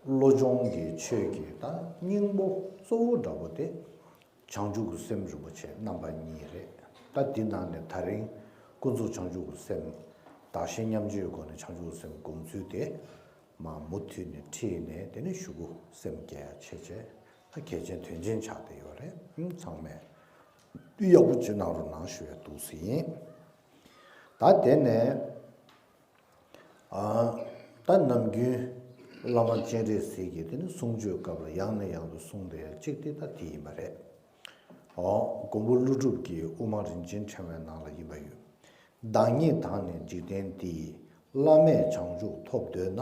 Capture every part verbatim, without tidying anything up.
བློ་སྦྱོང་གི་ཆོས་ཀྱི་ད་སྙིང་པོ་གཙོ་བོ་འདྲ་པོ་དེ་བྱང་ཆུབ་ཀྱི་སེམས་རིན་པོ་ཆེ་རྣམ་པ་གཉིས་རེད། ད་འདི་ནང་ནས་ད་རིང་ཀུན་རྫོབ་བྱང་ཆུབ་ཀྱི་སེམས། བདག་གཞན་མཉམ་བརྗེའི་སྒོ་ནས་བྱང་ཆུབ་ཀྱི་སེམས་སྒོམ་ཚུལ་དེ་མ་མུ་མཐུད་ནས་ཁྲིད་ནས། དེ་ནས་གཞུག་གུ་སེམས་བསྐྱེད་ཡ་བྱས་བྱས། ད་གལ་ཆེན་དོན་ཆེན་ཆགས་བསྡད་ཡོད་རེད། ཚང་མས་ཡག་པོ་ཅིག་གནང་རོགས་གནང་ཞུ་ཡ་འདུག་ཟེར་ཡིན། ད་དེ་ནས་ཨ། ད་ནམ་རྒྱུན་བླ་མ་སྤྱན་རས་གཟིགས་ཀྱིས་དེ་ནི་གསུང་ཆོས་སྐབས་ལ་ཡང་ནས་ཡང་དུ་གསུངས་བསྡད་ཡ་གཅིག་དེ་ད་དེ་ཡིན་པ་རེད། འོ། མགོན་པོ་ཀླུ་སྒྲུབ་ཀྱི་དབུ་མ་རིན་ཆེན་ཕྲེང་བའི་ནང་ལ་ཡིན་པ་ཡོད། བདག་ཉིད་དང་ནི་འཇིག་རྟེན་འདི། བླ་མེད་བྱང་ཆུབ་ཐོབ་འདོད་ན།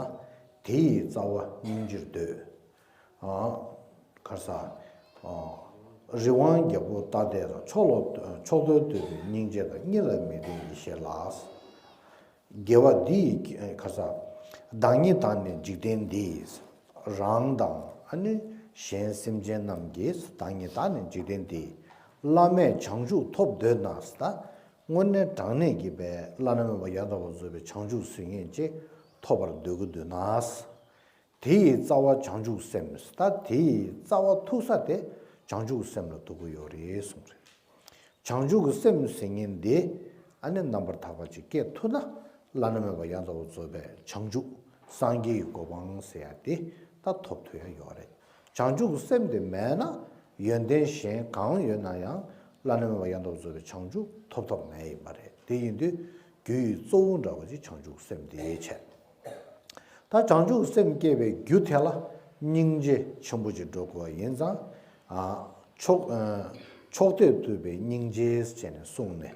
དེ་ཡི་རྩ་བ་སྙིང་རྗེར་འདོད། ཨ། ག་རེ་ཟ། ཨ། རི་དབང་རྒྱལ་པོ་ལྟ་དེ་དང་། ཕྱོགས་ལ་ཕྱོགས་དོན་བསྟོད་པའི་སྙིང་རྗེ་དང་། གཉིས་ལ་མི་ལྡན་ཡེ་ཤེས་ལ། དགེ་བ་འདི་ཡིས། ག་རེ་ཟ། བདག་ཉིད་དང་ནི་འཇིག་རྟེན་འདི། རང་དང་ཨ་ནི་གཞན་སེམས་ཅན་རྣམས་ཀྱིས། བདག་ཉིད་དང་ནི་འཇིག་རྟེན་འདི། བླ་མེད་བྱང་ཆུབ་ཐོབ་འདོད་ན། ད་དངོས་གནས་དྲང་གནས་ཀྱི་པའི་བླ་ན་མེད་པ་ཡང་དག་པར་རྫོགས་པའི་བྱང་ཆུབ་ཟེར་མཁན་ཅིག་ཐོབ་པར་འདོད་ཀྱི་འདུག་ན། དེ་ཡི་རྩ་བ་བྱང་ཆུབ་སེམས། ད་དེ་ཡི་རྩ་བ་ཐུག་ས་དེ་བྱང་ཆུབ་སེམས་ལ་ཐུག་གི་ཡོད་རེད་གསུངས་རེད། བྱང་ཆུབ་ཀྱི་སེམས་ཟེར་མཁན་དེ་ཨ་ནི་རྣམ་པར་དག་པ་ཅིག་སྐྱེ་ཐུབ་ན། བླ་ན་མེད་པ་ཡང་དག་པར་རྫོགས་པའི་བྱང་ཆུབ་སངས་རྒྱས་ཀྱི་གོ་འཕང་ཟེར་ཡ་དེ་ད་ཐོབ་ཐུབ་ཡ་ཡོད་རེད། བྱང་ཆུབ་ཀྱི་སེམས་དེ་མེད་ན། ཡོན་ཏན་གཞན་གང་ཡོད་ན་ཡང་བླ་ན་མེད་པ་ཡང་དག་པར་རྫོགས་པའི་བྱང་ཆུབ་ཐོབ་ཐབས་མེད་ཡིན་པ་རེད། དེ་ཡིན་དུས་རྒྱུ་ཡི་གཙོ་བོ་འདྲ་བོ་ཅིག་བྱང་ཆུབ་སེམས་དེ་བྱས། ད་བྱང་ཆུབ་སེམས་སྐྱེ་བའི་རྒྱུ་དེ་ལ་སྙིང་རྗེ་ཆེན་པོ་ཅིག་འགྲོ་དགོས་པ་ཡིན་ཙང་། ཨ། ཕྱོགས་ཨ། ཕྱོགས་དོན་བསྟོད་པའི་སྙིང་རྗེ་ཟེར་ནས་གསུངས་ནས།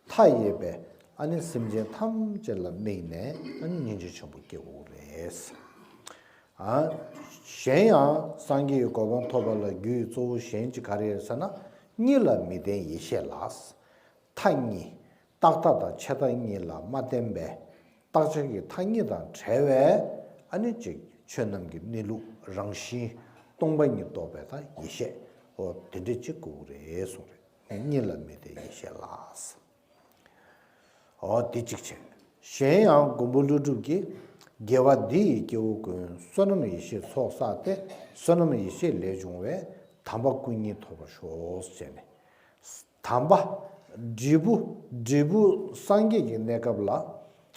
མཐའ་ཡས་པའི་ཨ་ནི་སེམས་ཅན་ཐམས་ཅད་ལ་དམིགས་ནས་ཨ་ནི་སྙིང་རྗེ་ཆེན་པོ་སྐྱེ་དགོས་རེད། ཨ། གཞན་ཡང་སངས་རྒྱས་ཀྱི་གོ་འཕང་ཐོབ་པ་ལ་རྒྱུ་ཡི་གཙོ་བོ་གཞན་གཅིག་ག་རེ་རེད་ཟེར་ན། གཉིས་ལ་མི་ལྡན་ཡེ་ཤེས་ལ། མཐའ་གཉིས། རྟག་མཐའ་དང་ཆད་མཐའ་གཉིས་ལ་མ་བརྟེན་པའི། རྟག་ཆད་ཀྱི་མཐའ་གཉིས་དང་བྲལ་བའི་ཨ་ནི་ཅིག་ཆོས་རྣམས་ཀྱི་གནས་ལུགས་རང་བཞིན་སྟོང་པ་ཉིད་རྟོགས་པའི་ད་ཡེ་ཤེས། འོ་དེ་འདྲ་ཅིག་དགོས་རེད་གསུངས་རེད། གཉིས་ལ་མི་ལྡན་ཡེ་ཤེས་ལ། འོ་དེ་གཅིག་བྱས། གཞན་ཡང་མགོན་པོ་ཀླུ་སྒྲུབ་ཀྱིས། དགེ་བ་འདི་ཡིས་སྐྱེ་བོ་ཀུན། བསོད་ནམས་ཡེ་ཤེས་ཚོགས་བསགས་ཏེ། བསོད་ནམས་ཡེ་ཤེས་ལས་བྱུང་བའི། དམ་པ་སྐུ་གཉིས་ཐོབ་པར་ཤོག་ཟེར་ནས། དམ་པ། འབྲས་བུ། འབྲས་བུ་སངས་རྒྱས་ཀྱི་གནས་སྐབས་ལ།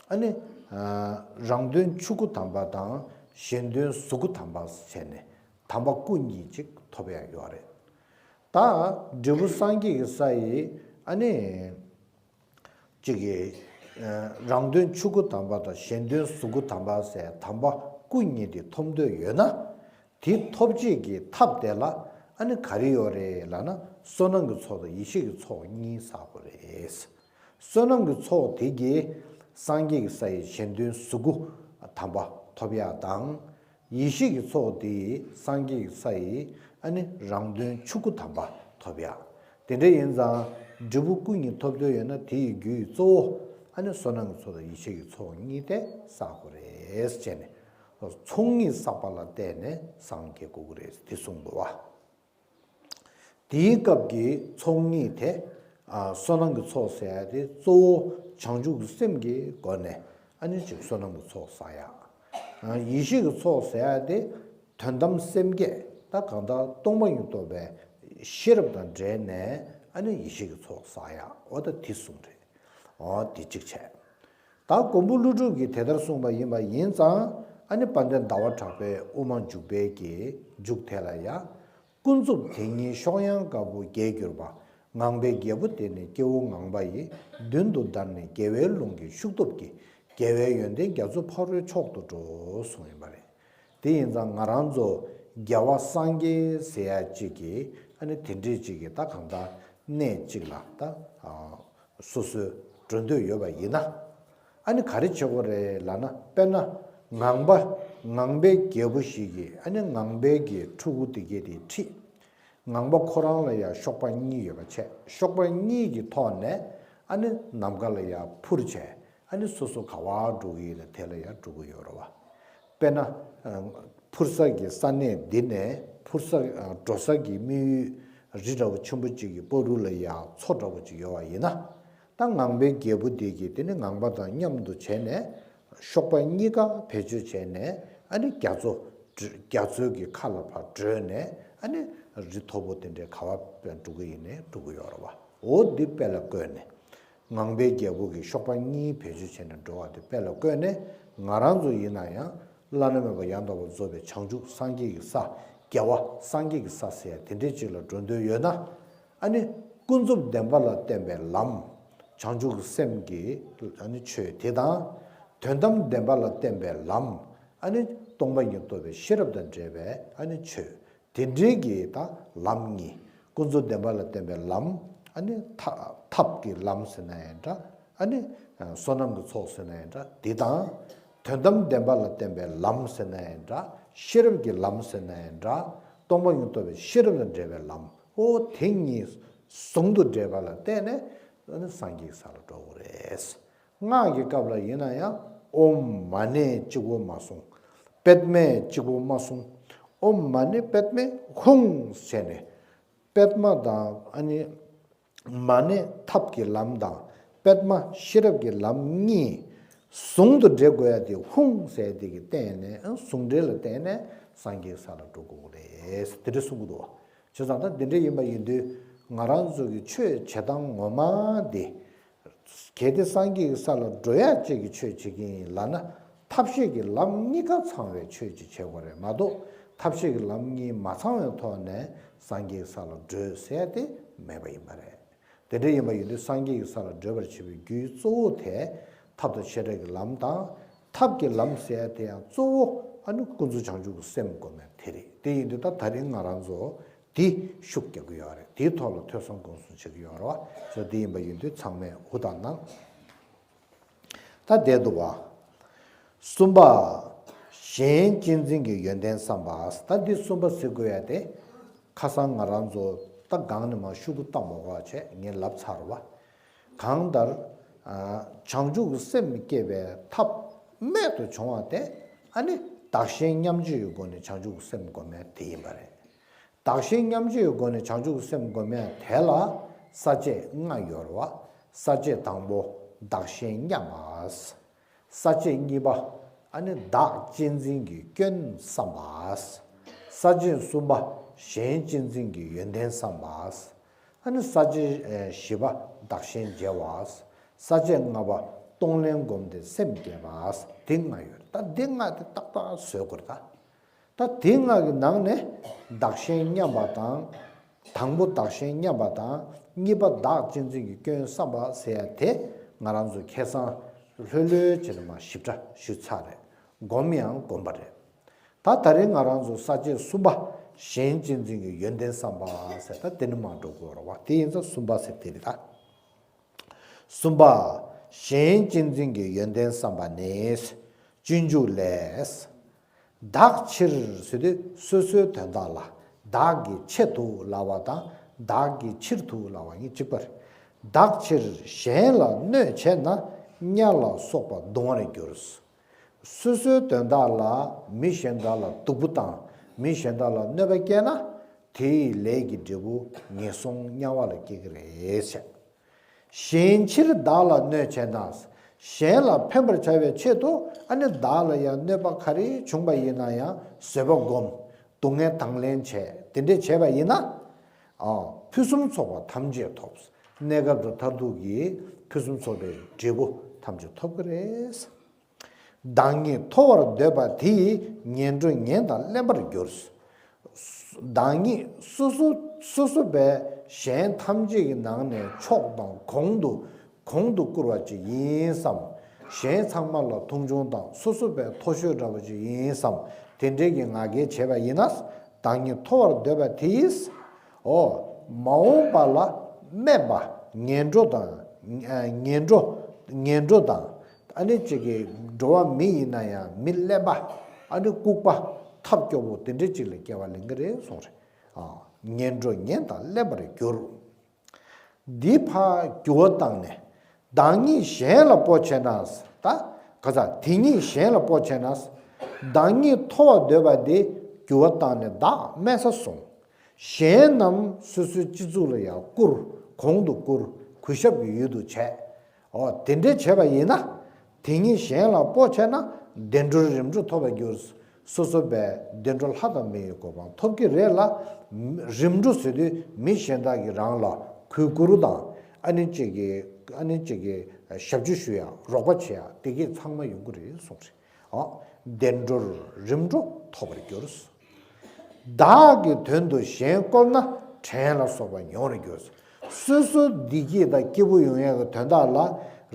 ཨ་ནི། ཨ། རང་དོན་ཕྱུ་གུ་དམ་པ་དང་གཞན་དོན་གཟུགས་སྐུ་དམ་པ་བྱས་ནས་དམ་པ་སྐུ་གཉིས་ཅིག་ཐོབ་ཡ་ཡོད་རེད། ད་འབྲས་བུ་སངས་རྒྱས་ཀྱི་ས་ཡི་ཨ་ནི་ཅིག་གི། ཨ། རང་དོན་ཕྱུ་གུ་དམ་པ་དང་གཞན་དོན་གཟུགས་སྐུ་དམ་པ་ཟེར་དམ་པ་སྐུ་གཉིས་དེ་ཐོབ་འདོད་ཡོད་ན། དེ་ཐོབ་བྱེད་ཀྱི་ཐབས་དེ་ལ་ཨ་ནི་ག་རེ་ཡོད་རེད་ལབ་ན། བསོད་ནམས་ཀྱི་ཚོགས་དང་ཡེ་ཤེས་ཀྱི་ཚོགས་གཉིས་བསགས་དགོས་རེད། བསོད་ནམས་ཀྱི་ཚོགས་དེ་གིས་སངས་རྒྱས་ཀྱི་ས་ཡི་གཞན་དོན་གཟུགས་སྐུ་དམ་པ་ཐོབ་ཡག་དང་། ཡེ་ཤེས་ཀྱི་ཚོགས་དེ་ཡིས་སངས་རྒྱས་ཀྱི་ས་ཡི་ཨ་ནི་རང་དོན་ཕྱུ་གུ་དམ་པ་ཐོབ་ཡག་དེ་འདྲ་ཡིན་ཙང་། འབྲས་བུ་སྐུ་གཉིས་ཐོབ་འདོད་ཡོད་ན། དེ་ཡི་རྒྱུ་ཡི་གཙོ་བོ་ཨ་ནི་བསོད་ནམས་ཀྱི་ཚོགས་དང་ཡེ་ཤེས་ཀྱི་ཚོགས་གཉིས་དེ་བསགས་དགོས་རེད་ཟེར་ནས། ཚོགས་གཉིས་བསགས་པ་ལ་བརྟེན་ནས་སངས་རྒྱས་དགོས་ཀྱི་རེད་དེ་གསུངས་འདུག་བ། དེའི་སྐབས་ཀྱི་ཚོགས་གཉིས་དེ། ཨ། བསོད་ནམས་ཀྱི་ཚོགས་ཟེར་ཡ་དེ་གཙོ་བོ་བྱང་ཆུབ་ཀྱི་སེམས་ཀྱི་སྒོ་ནས་ཨ་ནི་ཅིག་བསོད་ནམས་ཀྱི་ཚོགས་བསགས་ཡག་ཨ། ཡེ་ཤེས་ཀྱི་ཚོགས་ཟེར་ཡ་དེ་དོན་དམ་སེམས་བསྐྱེད། ད་གང་ལྟར་སྟོང་པ་ཉིད་རྟོགས་པའི་ཤེས་རབ་དང་འབྲེལ་ནས་ཨ་ནི་ཡེ་ཤེས་ཀྱི་ཚོགས་བསགས་ཡག་འོ་ད་དེ་གསུངས་རེད། འོ་དེ་གཅིག་བྱས། ད་མགོན་པོ་ཀླུ་སྒྲུབ་ཀྱིས་དེ་ལྟར་གསུངས་པ་ཡིན་པ་ཡིན་ཙང་། ཨ་ནི་དཔལ་ལྡན་ཟླ་བ་གྲགས་པའི་དབུ་མ་འཇུག་པའི་གི་མཇུག་དེ་ལ་ཡང་། ཀུན་རྫོབ་དེ་ཉིད་གཤོག་ཡངས་དཀར་པོ་རྒྱས་གྱུར་པ། ངང་པའི་རྒྱལ་པོ་དེ་ནི་སྐྱེ་བོ་ངང་པ་ཡི། མདུན་དུ་བདར་ནས་རྒྱལ་བའི་ལུང་གི་ཤུགས་སྟོབས་ཀྱིས། རྒྱལ་བའི་ཡོན་ཏན་རྒྱ་མཚོ་ཕ་རོལ་མཆོག་ཏུ་འགྲོ་གསུངས་ཡིན་པ་རེད། དེ་ཡིན་ཙང་ང་རང་ཚོ་རྒྱལ་བ་སངས་རྒྱས་ཟེར་ཡ་གཅིག་གིས་ཨ་ནི་དེ་འདྲས་གཅིག་གིས་ད་གང་ལྟར་གནས་གཅིག་ལ་ད། སོ་སོའི་འགྲོ་འདོད་ཡོད་པ་ཡིན་ན། ཨ་ནི་ག་རེ་བྱེད་དགོས་རེད་ལབ་ན། དཔེར་ན་ངང་པ། ངང་པའི་རྒྱལ་པོ་ཞིག་གིས་ཨ་ནི་ངང་པའི་གི་ཕྲུ་གུ་དེ་གས་དེ་ཁྲིད། ངང་པ་ཁོ་རང་ལ་ཡང་གཤོག་པ་གཉིས་ཡོད་པ་བྱས། གཤོག་པ་གཉིས་ཀྱི་ཐོག་ནས་ཨ་ནི་ནམ་མཁའ་ལ་ཡང་འཕུར་བྱས། ཨ་ནི་སོ་སོ་ག་པར་འགྲོ་གི་ཡིན་ན་དེ་ལ་ཡང་འགྲོ་གི་ཡོད་རེད་བ། དཔེར་ན། ཨ། འཕུར་ས་གི་ས་གནས་འདི་ནས་འཕུར་ས། ཨ། འགྲོ་ས་གི་དམིགས་ཡུལ་རི་འདྲ་བོ་ཆེན་པོ་གཅིག་གི་བར་དུ་ལ་ཡང་མཚོ་འདྲ་བོ་གཅིག་ཡོད་པ་ཡིན་ན། ད་ངང་པའི་རྒྱལ་པོ་འདི་གིས་དེ་ནི་ངང་པ་དང་མཉམ་དུ་བྱས་ནས་གཤོག་པ་གཉིས་ཀ་བེད་སྤྱོད་བྱས་ནས་ཨ་ནི་རྒྱ་མཚོ་ རྒྱ་མཚོའི་གི་ཁ་ལ་ཕར་བགྲོད་ནས་ཨ་ནི་རི་མཐོ་པོ་དེ་འདྲའི་ག་བ་འགྲོ་གི་ཡིན་ནའི་འགྲོ་གི་ཡོད་རེད་བ། འོ་འདི་དཔེ་ལ་བཀོད་ནས། ངང་པའི་རྒྱལ་པོ་གི་གཤོག་པ་གཉིས་བེད་སྤྱོད་བྱས་ནས་འགྲོ་བ་དེ་དཔེ་ལ་བཀོད་ནས། ང་རང་ཚོ་ཡིན་ན་ཡང་བླ་ན་མེད་པ་ཡང་དག་པར་རྫོགས་པའི་བྱང་ཆུབ་སངས་རྒྱས་ཀྱི་ས། རྒྱལ་བ་སངས་རྒྱས་ཀྱི་ས་ཟེར་ཡ་དེ་འདྲའི་ཅིག་ལ་འགྲོ་འདོད་ཡོད་ན། ཨ་ནི་ཀུན་རྫོབ་བདེན་པ་ལ་བརྟེན་པའི་ལམ། བྱང་ཆུབ་ཀྱི་སེམས་ཀྱི་ཨ་ནི་ཆོས་དེ་དང་། དོན་དམ་བདེན་པ་ལ་བརྟེན་པའི་ལམ། ཨ་ནི་སྟོང་པ་ཉིད་རྟོགས་པའི་ཤེས་རབ་དང་འབྲེལ་བའི་ཨ་ནི་ཆོས། དེ་འདྲའི་གི་ད་ལམ་གཉིས། ཀུན་རྫོབ་བདེན་པ་ལ་བརྟེན་པའི་ལམ། ཨ་ནི་ཐ་ཐབས་ཀྱི་ལམ་ཟེར་ན་ཡང་འདྲ། ཨ་ནི་བསོད་ནམས་ཀྱི་ཚོགས་ཟེར་ན་ཡང་འདྲ། འདི་དང་། དོན་དམ་བདེན་པ་ལ་བརྟེན་པའི་ལམ་ཟེར་ན་ཡང་འདྲ། ཤེས་རབ་ཀྱི་ལམ་ཟེར་ན་ཡང་འདྲ། སྟོང་པ་ཉིད་རྟོགས་པའི་ཤེས་རབ་དང་འབྲེལ་བའི་ལམ། ཨོ་དེ་གཉིས་ཟུང་དུ་འབྲེལ་བ་ལ་བརྟེན་ནས་ཨ་ནི་སངས་རྒྱས་ས་ལ་འགྲོ་དགོས་རེད། སྔགས་ཀྱི་སྐབས་ལ་ཡིན་ན་ཡང་ཨོཾ་མ་ཎི་གཅིག་པོ་མ་གསུངས། པདྨེ་གཅིག་པོ་མ་གསུངས། ཨོཾ་མ་ཎི་པདྨེ་ཧཱུྃ་ཟེར་ནས། པདྨ་དང་ཨ་ནི་མ་ཎི་ཐབས་ཀྱི་ལམ་དང་། པདྨ་ཤེས་རབ་ཀྱི་ལམ་གཉིས་ཟུང་དུ་འབྲེལ་དགོས་ཡ་དེ་ཧཱུྃ་ཟེར་དེ་གི་བརྟེན་ནས། ཨ་ཟུང་འབྲེལ་ལ་བརྟེན་ནས་སངས་རྒྱས་ས་ལ་འགྲོ་དགོས་རེད། དེ་འདྲ་གསུང་གི་འདུག་བ། བྱས་ཙང་ད་འདི་འདྲ་ཡིན་པ་ཡིན་དུས་ང་རང་ཚོ་གི་ཆོས་བྱེད་སྟངས་ངོ་མ་འདི། གལ་ཏེ་སངས་རྒྱས་ཀྱི་ས་ལ་འགྲོ་ཡག་ཅིག་གི་ཆོས་བྱེད་ཀྱི་ཡིན་ལབ་ན། ཐབས་ཤེས་ཀྱི་ལམ་གཉིས་ཀ་ཚང་བའི་ཆོས་ཅིག་བྱེད་དགོས་རེད་མ་གཏོགས། ཐབས་ཤེས་ཀྱི་ལམ་གཉིས་མ་ཚང་བའི་ཐོག་ནས་སངས་རྒྱས་ཀྱི་ས་ལ་བགྲོད་ཟེར་དེ་མེད་པ་ཡིན་པ་རེད། དེ་འདྲ་ཡིན་པ་ཡིན་དུས་སངས་རྒྱས་ཀྱི་ས་ལ་བགྲོད་པར་བྱེད་པའི་རྒྱུའི་གཙོ་བོ་དེ་ཐབས་དང་བཤད་གྲྭ་གི་ལམ་དང་། ཐབས་ཀྱི་ལམ་ཟེར་དེ་ཡང་གཙོ་བོ་ཨ་ནི་ཀུན་རྫོབ་བྱང་ཆུབ་ཀྱི་སེམས་སྒོམ་ཡ་དེ་རེད། དེ་ཡིན་དུས་ད་ད་རིང་ང་རང་ཚོ་དེ་ཤུགས་རྒྱག་གི་ཡོད་རེད། དེའི་ཐོག་ལ་ཐོས་བསམ་སྒོམ་གསུམ་བྱེད་ཀྱི་ཡོད་རེད་བ། བྱས་དེ་ཡིན་པ་ཡིན་དུས་ཚང་མས་འུ་དང་ནང་ད་བསྡད་འདུག་བ། གསུམ་པ། གཞན་གཅེས་འཛིན་གྱི་ཡོན་ཏན་བསམ་པ། ད་འདི་གསུམ་པ་ཟེར་དགོས་ཡ་དེ། ཁ་སང་ང་རང་ཚོ་ད་སྒང་ནས་མར་ཤུ་གུ་བཏང་མ་དགོས་པ་བྱས་ངས་ལབ་ཚར་བ། གང་ལྟར། ཨ། བྱང་ཆུབ་ཀྱི་སེམས་སྐྱེ་བའི་ཐབས་རྨད་དུ་བྱུང་བ་དེ། ཨ་ནི་བདག་གཞན་མཉམ་བརྗེའི་སྒོ་ནས་བྱང་ཆུབ་ཀྱི་སེམས་སྒོམ་ཡ་དེ་ཡིན་པ་རེད། བདག་གཞན་མཉམ་བརྗེའི་སྒོ་ནས་བྱང་ཆུབ་ཀྱི་སེམས་སྒོམ་ཡ་དེ་ལ་ས་བཅད་ལྔ་ཡོད་རེད་བ། ས་བཅད་དང་པོ་བདག་གཞན་མཉམ་པ། ས་བཅད་གཉིས་པ། ཨ་ནི་བདག་གཅེས་འཛིན་གྱི་སྐྱོན་བསམ་པ། ས་བཅད་གསུམ་པ། གཞན་གཅེས་འཛིན་གྱི་ཡོན་ཏན་བསམ་པ། ཨ་ནི་ས་བཅད་བཞི་པ། བདག་གཞན་བརྗེ་བ། ས་བཅད་ལྔ་པ། གཏོང་ལེན་བསྒོམས་ཏེ་སེམས་བསྐྱེད་པ། དེ་ལྔ་ཡོད། ད་དེ་ལྔ་དེ་ཏག་ཏག་བཟོ་དགོས་རེད་ད། ད་དེ་ལྔ་གི་ནང་ནས་བདག་གཞན་མཉམ་པ་དང་། དང་པོ་བདག་གཞན་མཉམ་པ་དང་། གཉིས་པ་བདག་གཅེས་འཛིན་གྱི་སྐྱོན་བསམ་པ་ཟེར་ཡ་དེ་ང་རང་ཚོ་ཁ་སང་ལྷོད་ལྷོད་བྱས་ནས་མར་ཞིབ་ཕྲ་ཞུས་ཚར་རེད། སྒོམ་ཡང་སྒོམ་པ་རེད། ད་ད་རེས་ང་རང་ཚོ་ས་བཅད་གསུམ་པ། གཞན་གཅེས་འཛིན་གྱི་ཡོན་ཏན་བསམ་པ་ཟེར། ད་དེ་ནས་མར་འགྲོ་དགོས་རེད་བ། དེ་ཡིན་ཙང་གསུམ་པ་ཟེར་དེ་རེད་ད། གསུམ་པ། གཞན་གཅེས་འཛིན་གྱི་ཡོན་ཏན་བསམ་པ་ནི། སྤྱོད་འཇུག་ལས། བདག་ཕྱིར་ཟེར་དུས་སོ་སོའི་དོན་དག་ལ། བདག་གི་ཆེད་དུ་ལབ་པ་དང་། བདག་གི་ཕྱིར་དུ་ལབ་པ་གཉིས་གཅིག་པ་རེད། བདག་ཕྱིར་གཞན་ལ་གནོད་བྱས་ན། དམྱལ་ལ་སོགས་པ་གདུང་བར་འགྱུར། སོ་སོའི་དོན་དག་ལ་མི་གཞན་དག་ལ་སྡུག་པོ་བཏང་། མི་གཞན་དག་ལ་གནོད་པ་སྐྱེལ་ན། དེའི་ལས་ཀྱི་འབྲས་བུ་ངན་སོང་དམྱལ་བ་ལ་སྐྱེ་གི་རེད་ཟེར། གཞན་ཕྱིར་བདག་ལ་གནོད་བྱས་ན། གཞན་ལ་ཕན་པར་བྱ་བའི་ཆེད་དུ་ཨ་ནི་བདག་ལ་ཡང་གནོད་པ་ག་རེ་བྱུང་པ་ཡིན་ན་ཡང་བཟོད་པ་སྒོམ། སྡུག་བསྔལ་དང་ལེན་བྱས། དེ་འདྲས་བྱས་པ་ཡིན་ན། ཨ། ཕུན་སུམ་ཚོགས་པ་ཐམས་ཅད་ཐོབ། གནས་སྐབས་དང་མཐར་ཐུག་གི་ཕུན་སུམ་ཚོགས་པའི་འབྲས་བུ་ཐམས་ཅད་ཐོབ་ཀྱི་རེད། བདག་ཉིད་མཐོ་བར་འདོད་པ་དེ་ཡིས། ངན་འགྲོ་ངན་དང་ལེན་པར་འགྱུར། བདག་ཉིད་སོ་སོ་སོ་སོ་བས་གཞན་ཐམས་ཅད་ཀྱི་ནང་ནས་མཆོག་དང་གོང་དུ་གོང་དུ་བཀུར་བ་ཅིག་ཡིན་བསམ། གཞན་ཚང་མ་ལ་མཐོང་ཆུང་དང་སོ་སོ་བས་མཐོ་ཤོས་འདྲ་པོ་ཅིག་ཡིན་བསམ། དེ་འདྲའི་གི་ང་རྒྱལ་བྱས་པ་ཡིན་ན། བདག་ཉིད་མཐོ་བར་འདོད་པ་དེ་ཡིས། ཨོ། མ་འོངས་པ་ལ་སྨད་པ། ངན་འགྲོ་དང་། ངན་འགྲོ། ངན་འགྲོ་དང་། ཨ་ནི་གཅིག་གི་འགྲོ་བ་མི་ཡིན་ན་ཡང་མི་གླེན་པ། ཨ་ནི་ལྐུགས་པ། ཐབས་སྐྱོ་པོ་དེ་འདྲ་གཅིག་ལ་སྐྱེ་བ་ལེན་གི་རེད་གསུངས་རེད། ཨ། ངན་འགྲོ་ངན་དང་ལེན་པར་འགྱུར། འདི་ཕར་འགྱུར་བ་བཏང་ནས། བདག་ཉིད་གཞན་ལ་སྤོ་བྱས་ན། ད་ག་ས་དེ་ཉིད་གཞན་ལ་སྤོ་བྱས་ན། བདག་ཉིད་མཐོ་བར་འདོད་པ་དེ་འགྱུར་བ་བཏང་ནས་བདག་དམན་ས་སོང་། གཞན་རྣམས་སོ་སོའི་སྤྱི་གཙུག་ལ་ཡང་བཀུར། གོང་དུ་བཀུར། གུས་ཞབས་ཀྱི་ཡུལ་དུ་བྱས། འོ། དེ་འདྲའི་བྱས་པ་ཡིན་ན། དེ་ཉིད་གཞན་ལ་སྤོ་བྱས་ན། བདེ་འགྲོར་རིམ་གྲོ་ཐོབ་པར་འགྱུར། སོ་སོ་བས་བདེ་འགྲོ་ལྷ་དང་མི་ཡི་གོ་འཕང་ཐོབ་ཀྱི་རེད་ལ། རིམ་གྲོ་ཟེར་དུས་མི་གཞན་དག་གིས་རང་ལ་གུས་བཀུར་དང་ཨ་ནི་གཅིག་གི་ཨ་ནི་གཅིག་གི་ཞབས་ཕྱི་ཞུ་ཡ་རོགས་པ་བྱེད་ཡ་དེ་གས་ཚང་མ་ཡོང་གི་རེད་གསུངས་རེད། ཨོ། བདེ་འགྲོར་རིམ་གྲོ་ཐོབ་པར་འགྱུར། བདག་གི་དོན་དུ་གཞན་བཀོལ་ན་བྲན་ལ་སོགས་པ་མྱོང་བར་འགྱུར། སོ་སོ་བདེ་སྐྱིད་དང་སྐྱིད་པོ་ཡོང་ཡག་གི་དོན་དག་ལ་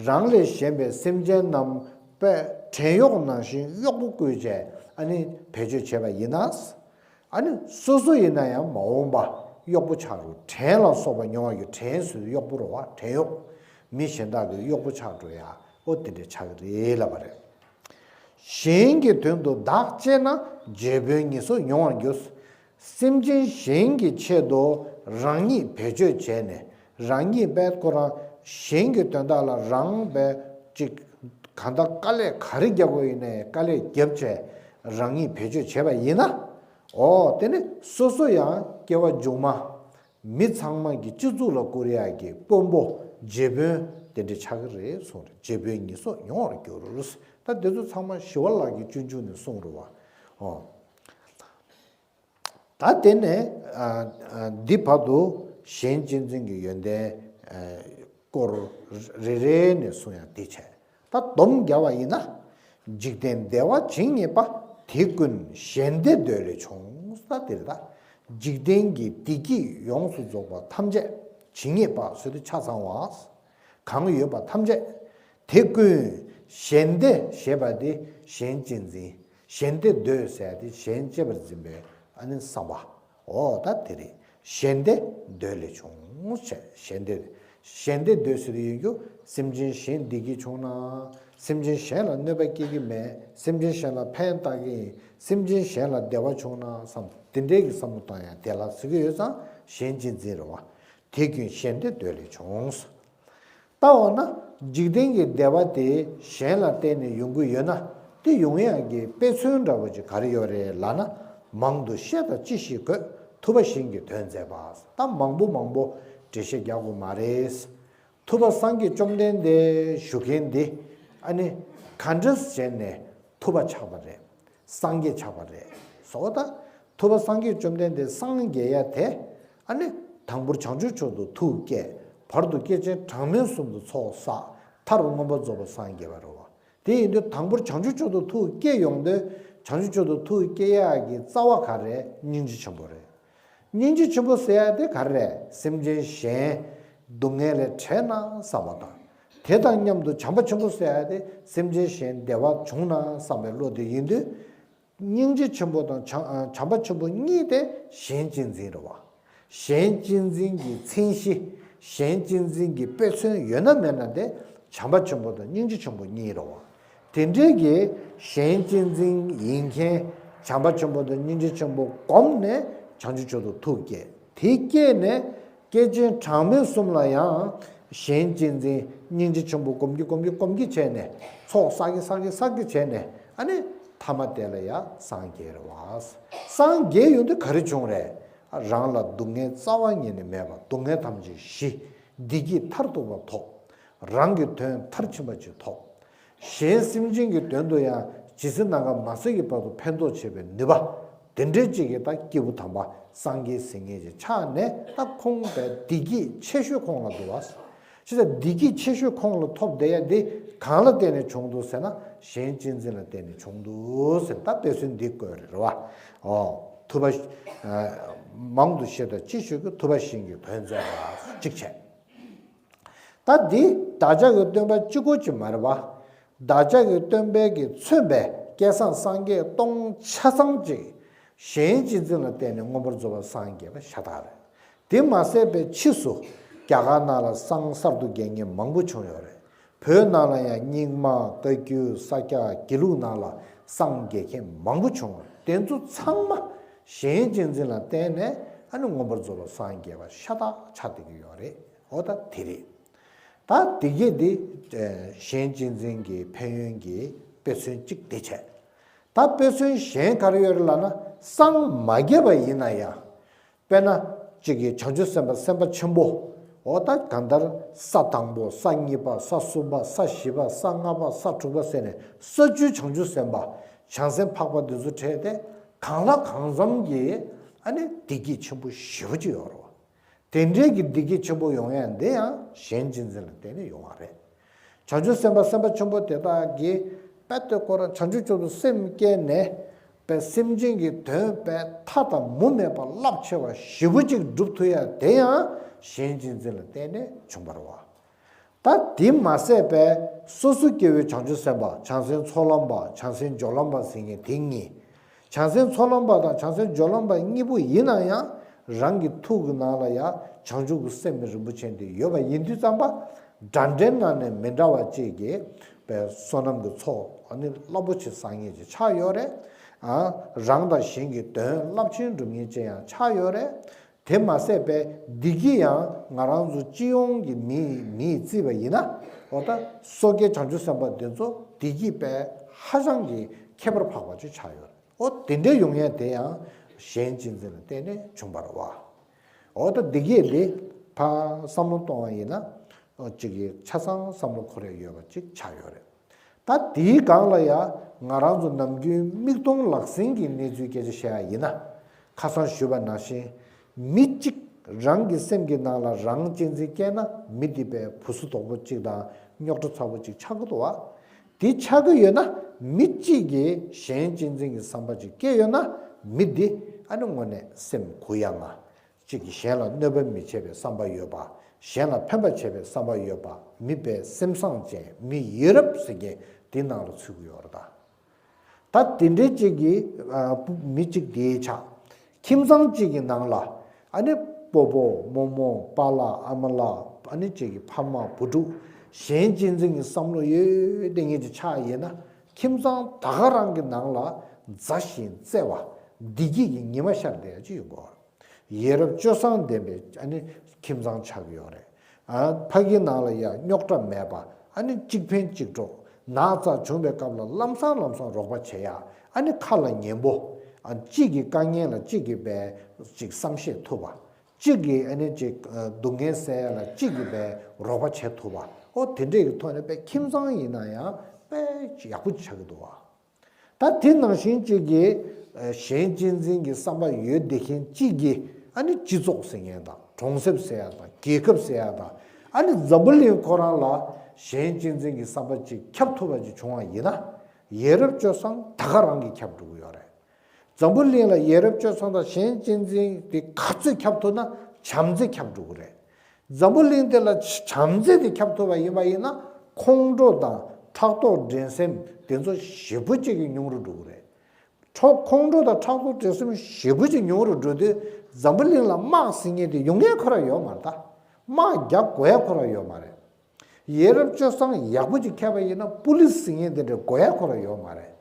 རང་ལས་གཞན་པའི་སེམས་ཅན་རྣམས་པས་བྲན་གཡོག་ནང་བཞིན་གཡོག་པོ་བསྐོས་བྱས་ཨ་ནི་བེད་སྤྱོད་བྱས་པ་ཡིན་ན། ཨ་ནི་སོ་སོ་ཡིན་ན་ཡང་མ་འོངས་པ་གཡོག་པོ་ཆགས་འགྲོ། བྲན་ལ་སོགས་པ་མྱོང་བ་ཡི་བྲན་ཟེར་དུས་གཡོག་པོ་རེད་བ། བྲན་གཡོག་མི་གཞན་དག་གི་གཡོག་པོ་ཆགས་འགྲོ་ཡ་ཨོ་དེ་འདྲ་ཆགས་ཀྱི་རེད་ལབ་པ་རེད། གཞན་གྱི་དོན་དུ་བདག་གཅེས་ན་རྗེ་དཔོན་ཉེས་སུ་མྱོང་བར་འགྱུར། སེམས་ཅན་གཞན་གྱི་ཆེད་དུ་རང་ཉིད་བེད་སྤྱོད་བྱས་ནས་རང་ཉིད་པས་ཁོ་རང་གཞན་གྱི་དོན་དག་ལ་རང་པས་ཅིག་གང་ལྟར་དཀའ་ལས་ག་རེ་རྒྱབ་དགོས་ཡིན་ནའི་དཀའ་ལས་རྒྱབ་བྱས་རང་ཉིད་བེད་སྤྱོད་བྱས་པ་ཡིན་ན། ཨོ་དེ་ནི་སོ་སོ་ཡང་སྐྱེ་བ་མཇུག་མ། མི་ཚང་མ་གི་སྤྱི་གཙུག་ལ་བཀུར་ཡག་གི་དཔོན་པོ་རྗེ་དཔོན་དེ་འདྲ་ཆགས་ཀྱི་རེད་གསུངས་རེད། རྗེ་དཔོན་ཉེས་སུ་མྱོང་བར་འགྱུར། ད་དེ་ཚོ་ཚང་མ་ཞི་བ་ལྷ་གི་སྤྱོད་འཇུག་ནས་གསུངས་རེད་བ། ཨོ། ད་དེ་ནས་ཨ་ཨ་འདི་བར་དུ་གཞན་གཅེས་འཛིན་གྱི་ཡོན་ཏན་ཨ་སྐོར་རེ་རེ་ནས་གསུང་ཡག་དེ་བྱས། ད་སྡོམ་རྒྱག་པ་ཡིན་ན། འཇིག་རྟེན་བདེ་བ་ཇི་སྙེད་པ། དེ་ཀུན་གཞན་བདེ་འདོད་ལས་བྱུང་། ད་དེ་རེད་ད། འཇིག་རྟེན་གྱི་བདེ་སྐྱིད་ཡོངས་སུ་རྫོགས་པ་ཐམས་ཅད་ཇི་སྙེད་པ་ཟེར་དུས་ཆ་ཚང་བ། གང་ཡོད་པ་ཐམས་ཅད་དེ་ཀུན་གཞན་བདེ་ཞེས་པ་དེ་གཞན་གཅེས་འཛིན། གཞན་བདེ་འདོད་ཟེར་ཡ་དེ་གཞན་གཅེས་པར་འཛིན་པའི་ཨ་ནི་བསམ་པ། ཨོ་ད་དེ་རེད། གཞན་བདེ་འདོད་ལས་བྱུང་། གཞན་བདེ། གཞན་བདེ་འདོད་ཟེར་དུས་ཡིན་རྒྱུ་སེམས་ཅན་གཞན་བདེ་སྐྱིད་བྱུང་ན། སེམས་ཅན་གཞན་ལ་གནོད་པ་སྐྱེལ་གྱི་མེད། སེམས་ཅན་གཞན་ལ་ཕན་བཏགས་ཀྱི་ཡིན། སེམས་ཅན་གཞན་ལ་བདེ་བ་བྱུང་ན་བསམ་དེ་འདྲའི་གི་བསམ་བློ་བཏང་ཡ་དེ་ལ་ཟེར་གྱི་ཡོད་ཙང་གཞན་གཅེས་འཛིན་རེད་བ། དེ་ཀུན་གཞན་བདེ་འདོད་ལས་བྱུང་། ལྟ་འོ་ན་འཇིག་རྟེན་གྱི་བདེ་བ་དེ་གཞན་ལ་བརྟེན་ནས་ཡོང་གི་ཡོད་ན་དེ་ཡོང་ཡག་གི་དཔེ་མཚོན་འདྲ་བོ་ཅིག་ག་རེ་ཡོད་རེད་ལབ་ན། མང་དུ་བཤད་དང་ཅི་ཞིག་དགོས། ཐུབ་པ་གཞན་གྱི་དོན་མཛད་པ། ད་མང་པོ་མང་པོ་འགྲེལ་བཤད་རྒྱག་དགོས་མ་རེད། ཐུབ་པ་སངས་རྒྱས་བཅོམ་ལྡན་འདས་ཞུ་མཁན་འདི་ཨ་ནི་ག་འདྲས་བྱས་ནས་ཐུབ་པ་ཆགས་པ་རེད། སངས་རྒྱས་ཆགས་པ་རེད་ཟེར་བ་དང་། ཐུབ་པ་སངས་རྒྱས་བཅོམ་ལྡན་འདས་སངས་རྒྱས་ཡ་དེ་ཨ་ནི་དང་པོར་བྱང་ཆུབ་མཆོག་ཏུ་ཐུགས་བསྐྱེད། བར་དུ་སྐྱེས་ཆེན་གྲངས་མེད་གསུམ་དུ་ཚོགས་བསགས། མཐར་མངོན་པར་རྫོགས་པར་སངས་རྒྱས་པ་རེད་བ། དེ་ཡིན་དུས་དང་པོར་བྱང་ཆུབ་མཆོག་ཏུ་ཐུགས་བསྐྱེད་ཡོང་དུས་བྱང་ཆུབ་མཆོག་ཏུ་ཐུགས་བསྐྱེད་ཡག་གི་རྩ་བ་ག་རེ་རེད། སྙིང་རྗེ་ཆེན་པོ་རེད། སྙིང་རྗེ་ཆེན་པོ་ཟེར་ཡ་དེ་ག་རེ་རེད། སེམས་ཅན་གཞན་སྡུག་བསྔལ་ལས་བྲལ་ན་བསམ་པ་དང་། དེ་དང་མཉམ་དུ་བྱམས་པ་ཆེན་པོ་ཟེར་ཡ་དེ་སེམས་ཅན་གཞན་བདེ་བ་བྱུང་ན་བསམ་པའི་བློ་དེ་ཡིན་དུས། སྙིང་རྗེ་ཆེན་པོ་དང་བྱམས་བྱམས་པ་ཆེན་པོ་གཉིས་དེ་གཞན་གཅེས་འཛིན་རེད་བ། གཞན་གཅེས་འཛིན་གྱི་མཚན་གཞི། གཞན་གཅེས་འཛིན་གྱི་དཔེ་མཚོན་ཡོད་ན་མེད་ན་དེ་བྱམས་པ་ཆེན་པོ་དང་སྙིང་རྗེ་ཆེན་པོ་གཉིས་རེད་བ། དེ་འདྲའི་གི་གཞན་གཅེས་འཛིན་ཡིན་མཁན་བྱམས་པ་ཆེན་པོ་དང་སྙིང་རྗེ་ཆེན་པོ་བསྒོམས་ནས་བྱང་ཆུབ་མཆོག་ཏུ་ཐུགས་བསྐྱེད། དེ་བསྐྱེད་ནས་སྐྱེས་ཆེན་གྲངས་མེད་གསུམ་ལ་ཡང་གཞན་གཅེས་འཛིན་སྙིང་རྗེ་ཆེན་པོ་སྒོམ་གྱི་སྒོམ་གྱི་སྒོམ་གྱི་བྱས་ནས་ཚོགས་བསགས་ཀྱི་བསགས་ཀྱི་བསགས་ཀྱི་བྱས་ནས་ཨ་ནི་ཐ་མ་དེ་ལ་ཡང་སངས་རྒྱས་རེད་བ། སངས་རྒྱས་ཡོང་དུས་ག་རེ་བྱུང་རེད། རང་ལ་སྡུག་བསྔལ་རྩ་བ་ཉིད་ནས་མེད་པ། སྡུག་བསྔལ་ཐམས་ཅད་ཞི། བདེ་སྐྱིད་མཐར་ཐུག་པ་ཐོབ། རང་གི་དོན་མཐར་ཕྱིན་པ་ཅིག་ཐོབ། གཞན་སེམས་ཅན་གྱི་དོན་དུ་ཡང་ཇི་སྲིད་ནམ་མཁའ་མ་ཟད་ཀྱི་བར་དུ་ཕན་ཐོགས་བྱེད་པའི་ནུས་པ། དེ་འདྲའི་ཅིག་གིས་ད་སྐྱེས་བུ་དམ་པ་སངས་རྒྱས་ཟེར་མཁན་ཅིག་ཆགས་ནས་ད་ཁོང་པའི་བདེ་སྐྱིད་ཆེ་ཤོས་ཁོང་ལ་འདུག་བ། ཅི་ཟེར་བདེ་སྐྱིད་ཆེ་ཤོས་ཁོང་ལ་ཐོབ་བསྡད་ཡ་འདི་གང་ལ་བརྟེན་ནས་བྱུང་འདུག་ཟེར་ན་གཞན་གཅེས་འཛིན་ལ་བརྟེན་ནས་བྱུང་འདུག་ཟེར་ད་དཔེ་མཚོན་འདི་བཀོད་རེད་བ། ཨོ། ཐུབ་པ། མང་དུ་བཤད་དང་ཅི་ཞིག་གིས་ཐུབ་པ་གཞན་གྱི་དོན་མཛད་པ་གཅིག་བྱས། ད་འདི་བདག་ཅག་གི་སྟོན་པ་གཅིག་པོ་ཅིག་མ་རེད་པ། བདག་ཅག་གི་སྟོན་པའི་གི་མཚོན་པའི་སྐལ་བཟང་སངས་རྒྱས་སྟོང་ཆ་ཚང་ཅིག་གཞན་གཅེས་འཛིན་ལ་བརྟེན་ནས་མངོན་པར་རྫོགས་པར་སངས་རྒྱས་པ་ཤ་སྟག་རེད། དེ་མ་ཟད་པའི་ཕྱིས་སུ་རྒྱ་གར་ནང་ལ་སངས་གསར་དུ་རྒྱས་མཁན་མང་པོ་བྱུང་ཡོད་རེད། བོད་ནང་ལ་ཡང་རྙིང་མ་བཀའ་བརྒྱུད་ས་སྐྱ་དགེ་ལུགས་ནང་ལ་སངས་རྒྱས་མཁན་མང་པོ་བྱུང་བ་དེ་ཚོ་ཚང་མ་གཞན་གཅེས་འཛིན་ལ་བརྟེན་ནས་ཨ་ནི་མངོན་པར་རྫོགས་པར་སངས་རྒྱས་པ་ཤ་སྟག་ཆགས་བསྡད་ཀྱི་ཡོད་རེད། འོ་ད་དེ་རེད། ད་དེ་གས་དེ་གཞན་གཅེས་འཛིན་གྱི་ཕན་ཡོན་གྱི་དཔེ་མཚོན་གཅིག་དེ་བྱས། ད་དཔེ་མཚོན་གཞན་ག་རེ་ཡོད་རེད་ལབ་ན་སངས་མ་རྒྱས་པ་ཡིན་ན་ཡང་། དཔེར་ན། གཅིག་གིས་བྱང་ཆུབ་སེམས་དཔའ་སེམས་དཔའ་ཆེན་པོ། འོ་ད་གང་ལྟར་ས་དང་པོ་ས་གཉིས་པ་ས་གསུམ་པ་ས་བཞི་པ་ས་ལྔ་པ་ས་དྲུག་པ་ཟེར་ནས་ས་བཅུའི་བྱང་ཆུབ་སེམས་དཔའ། བྱང་སེམས་འཕགས་པ་འདི་ཚོ་འཕྲད་དེ་གང་ལ་གང་འཚམ་གྱི་ཨ་ནི་བདེ་སྐྱིད་ཆེན་པོ་ཞེ་པོ་ཅིག་ཡོད་རེད་བ། དེ་འདྲའི་གི་བདེ་སྐྱིད་ཆེན་པོ་ཡོང་ཡ་འདི་ཡང་གཞན་གཅེས་འཛིན་ལ་བརྟེན་ནས་ཡོང་བ་རེད། བྱང་ཆུབ་སེམས་དཔའ་སེམས་དཔའ་ཆེན་པོ་དེ་དག་གིས་དཔེ་ལྟོས་ཁོ་རང་བྱང་ཆུབ་མཆོག་ཏུ་སེམས་བསྐྱེད་ནས་པའི་སེམས་ཅན་གྱི་དོན་པའི་མཐའ་དང་མུ་མེད་པ་རླབས་ཆེ་བ་ཞེ་པོ་ཅིག་སྒྲུབ་ཐུབ་ཡ་དེ་ཡང་གཞན་གཅེས་འཛིན་ལ་བརྟེན་ནས་བྱུང་བ་རེད་བ། ད་དེ་མ་ཟད་པའི་སོ་སོ་སྐྱེ་བོའི་བྱང་ཆུབ་སེམས་དཔའ་བྱང་སེམས་ཚོགས་ལམ་པ་བྱང་སེམས་སྦྱོར་ལམ་པ་ཟེར་མཁན་དེ་གཉིས། བྱང་སེམས་ཚོགས་ལམ་པ་དང་བྱང་སེམས་སྦྱོར་ལམ་པ་གཉིས་པོ་ཡིན་ན་ཡང་རང་གི་ཐུགས་ཀྱི་ནང་ལ་ཡང་བྱང་ཆུབ་ཀྱི་སེམས་རིན་པོ་ཆེ་འདི་ཡོད་པ་ཡིན་དུས་ཙམ་པ། འདྲ་འདྲའི་ནང་ནས་མི་འདྲ་བ་གཅིག་གིས་པའི་བསོད་ནམས་ཀྱི་ཚོགས་ཨ་ནི་རླབས་པོ་ཆེ་བསགས་མཁན་ཅིག་ཆགས་ཡོད་རེད། ཨ། རང་དང་གཞན་གྱི་དོན་རླབས་ཆེན་སྒྲུབ་མཁན་ཅིག་ཡང་ཆགས་ཡོད་རེད། དེ་མ་ཟད་པའི་བདེ་སྐྱིད་ཡང་ང་རང་ཚོ་སྤྱི་ཡོངས་ཀྱི་མི་མིས་བརྩིས་པ་ཡིན་ན། འོ་ད་སོ་སྐྱེ་བྱང་ཆུབ་སེམས་དཔའ་འདི་ཚོ་བདེ་སྐྱིད་པའི་ཧ་ཅང་གི་ཁྱད་པར་འཕགས་པ་ཅིག་ཆགས་ཡོད་རེད། འོ་དེ་འདྲའི་ཡོང་ཡས་དེ་ཡང་གཞན་གཅེས་འཛིན་ལ་བརྟེན་ནས་བྱུང་བ་རེད་བ། འོ་ད་བདེ་སྐྱིད་འདི་ཕར་བསམ་བློ་གཏོང་བ་ཡིན་ན། འོ་གཅིག་གིས་ཆ་ཚང་བསམ་བློ་འཁོར་ཡ་ཡོད་པ་ཅིག་ཆགས་ཡོད་རེད། ད་དེའི་སྒང་ལ་ཡང་ང་རང་ཚོ་ནམ་རྒྱུན་མིག་མཐོང་ལག་ཟིན་གྱི་གནས་ཚུལ་སྐད་ཆ་བཤད་ཡ་ཡིན་ན། ཁ་སང་ཞུས་པ་ནང་བཞིན། མི་གཅིག་རང་གི་སེམས་ཀྱི་ནང་ལ་རང་གཅེས་འཛིན་སྐྱེས་ན་མི་དེ་པའི་བུ་སུ་དོག་པོ་གཅིག་དང་རྙོག་དྲ་ཚ་པོ་གཅིག་ཆགས་ཀྱི་འདུག་བ། དེ་ཆགས་ཀྱི་ཡོད་ན་མི་གཅིག་གིས་གཞན་གཅེས་འཛིན་གྱི་བསམ་པ་གཅིག་སྐྱེས་ཡོད་ན་མི་དེ་ཨ་ནི་དངོས་གནས་སེམས་གུ་ཡངས་ང་། གཅིག་གིས་གཞན་ལ་གནོད་པ་མི་བྱེད་པའི་བསམ་པ་ཡོད་པ། གཞན་ལ་ཕན་པ་བྱེད་པའི་བསམ་པ་ཡོད་པ། མི་དཔེ་སེམས་བཟང་ཅན་མི་ཡིད་རབ་ཟེར་མཁན་དེ་ནང་ལ་ཚུད་ཀྱི་ཡོད་རེད་ད། ད་དེ་འདྲའི་གཅིག་གིས་ཨ། མི་གཅིག་དེའི་ཆ། ཁྱིམ་ཚང་གཅིག་གི་ནང་ལ་ཨ་ནི་སྤོ་བོ་རྨོ་མོ་པཱ་ལགས་ཨ་མ་ལགས་ཨ་ནི་གཅིག་གི་ཕ་མ་བུ་ཕྲུག་གཞན་གཅེས་འཛིན་གྱི་བསམ་བློ་ཡོད་དེ་ངེད་ཀྱི་ཆ་ཡིན་ན་ཁྱིམ་ཚང་ད་ག་རང་གི་ནང་ལ་མཛའ་ཞིང་བརྩེ་བ་བདེ་སྐྱིད་ཀྱི་ཉི་མ་ཤར་བསྡད་ཡ་ཅིག་ཡོད་དགོས། ཡིད་རབ་སྤྱོད་བཟང་ལྡན་པའི་ཨ་ནི་ཁྱིམ་ཚང་ཆགས་ཀྱི་ཡོད་རེད། ཨ། ཕ་གི་ནང་ལ་ཡ་རྙོག་དྲ་མེད་པ་ཨ་ནི་གཅིག་ཕན་གཅིག་གྲོགས། ན་ཚ་བྱུང་བའི་སྐབས་ལ་ལམ་སང་ལམ་སང་རོགས་པ་བྱེད་ཡ། ཨ་ནི་ཁ་ལ་ཉན་པོ། ཨ། གཅིག་གི་དཀའ་ངལ་ལ་གཅིག་གིས་པའི་ཅིག་བསམ་ཤེས་ཐུབ་པ། གཅིག་གིས་ཨ་ནི་ཅིག་སྡུག་བསྔལ་སེལ་ཡ་ལ་གཅིག་གིས་པའི་རོགས་པ་བྱེད་ཐུབ་པ། ཨོ་དེ་འདྲས་ཀྱི་ཐོག་ནས་པའི་ཁྱིམ་ཚང་ཡིན་ན་ཡང་པའི་ཡག་པོ་ཆགས་ཀྱི་འདུག་བ། ད་དེ་ནང་བཞིན་གཅིག་གིས་གཞན་གཅེས་འཛིན་གྱི་བསམ་པ་ཡོད་བསྡད་མཁན་གཅིག་གིས་ཨ་ནི་སྤྱི་ཚོགས་ཟེར་མཁན་དང་གྲོང་གསེབ་ཟེར་ཡ་དང་རྒྱལ་ཁབ་ཟེར་ཡ་དང་ཨ་ནི་འཛམ་བུ་གླིང་ཁོ་རང་ལ་གཞན་གཅེས་འཛིན་གྱི་བསམ་པ་གཅིག་ཁྱབ་ཐུབ་པ་ཅིག་བྱུང་བ་ཡིན་ན་ཡིད་རབ་སྤྱོད་བཟང་ད་ག་རང་གིས་ཁྱབ་འགྲོ་གི་ཡོད་རེད། འཛམ་བུ་གླིང་ལ་ཡིད་རབ་སྤྱོད་བཟང་དང་གཞན་གཅེས་འཛིན་དེ་ག་ཚོད་ཁྱབ་ཐུབ་ན་བྱམས་བརྩེ་ཁྱབ་འགྲོ་གི་རེད། འཛམ་བུ་གླིང་འདི་ལ་བྱམས་བརྩེ་དེ་ཁྱབ་ཐུབ་པ་ཡིན་པ་ཡིན་ན་ཁོང་ཁྲོ་དང་ཕྲག་དོག་འགྲན་སེམས་དེ་ཚོ་ཞེ་པོ་ཅིག་གི་ཉུང་རུ་འགྲོ་གི་རེད། ཁྲོ་ཁོང་ཁྲོ་དང་ཕྲག་དོག་འགྲན་སེམས་ཞེ་པོ་ཅིག་ཉུང་རུ་འགྲོ་དུས་འཛམ་བུ་གླིང་ལ་དམག་ཟེར་མཁན་དེ་ཡོང་མཁན་ཁོ་རང་ཡོད་མ་རེད་ད། དམག་རྒྱག་དགོས་ཡ་ཁོ་རང་ཡོད་མ་རེད། ཡིད་རབ་སྤྱོད་བཟང་ཡག་པོ་ཅིག་ཁྱབ་པ་ཡིན་ན་པུ་ལིས་ཟེར་མཁན་དེ་འདྲ་དགོས་ཡ་ཁོ་རང་ཡོད་མ་རེད།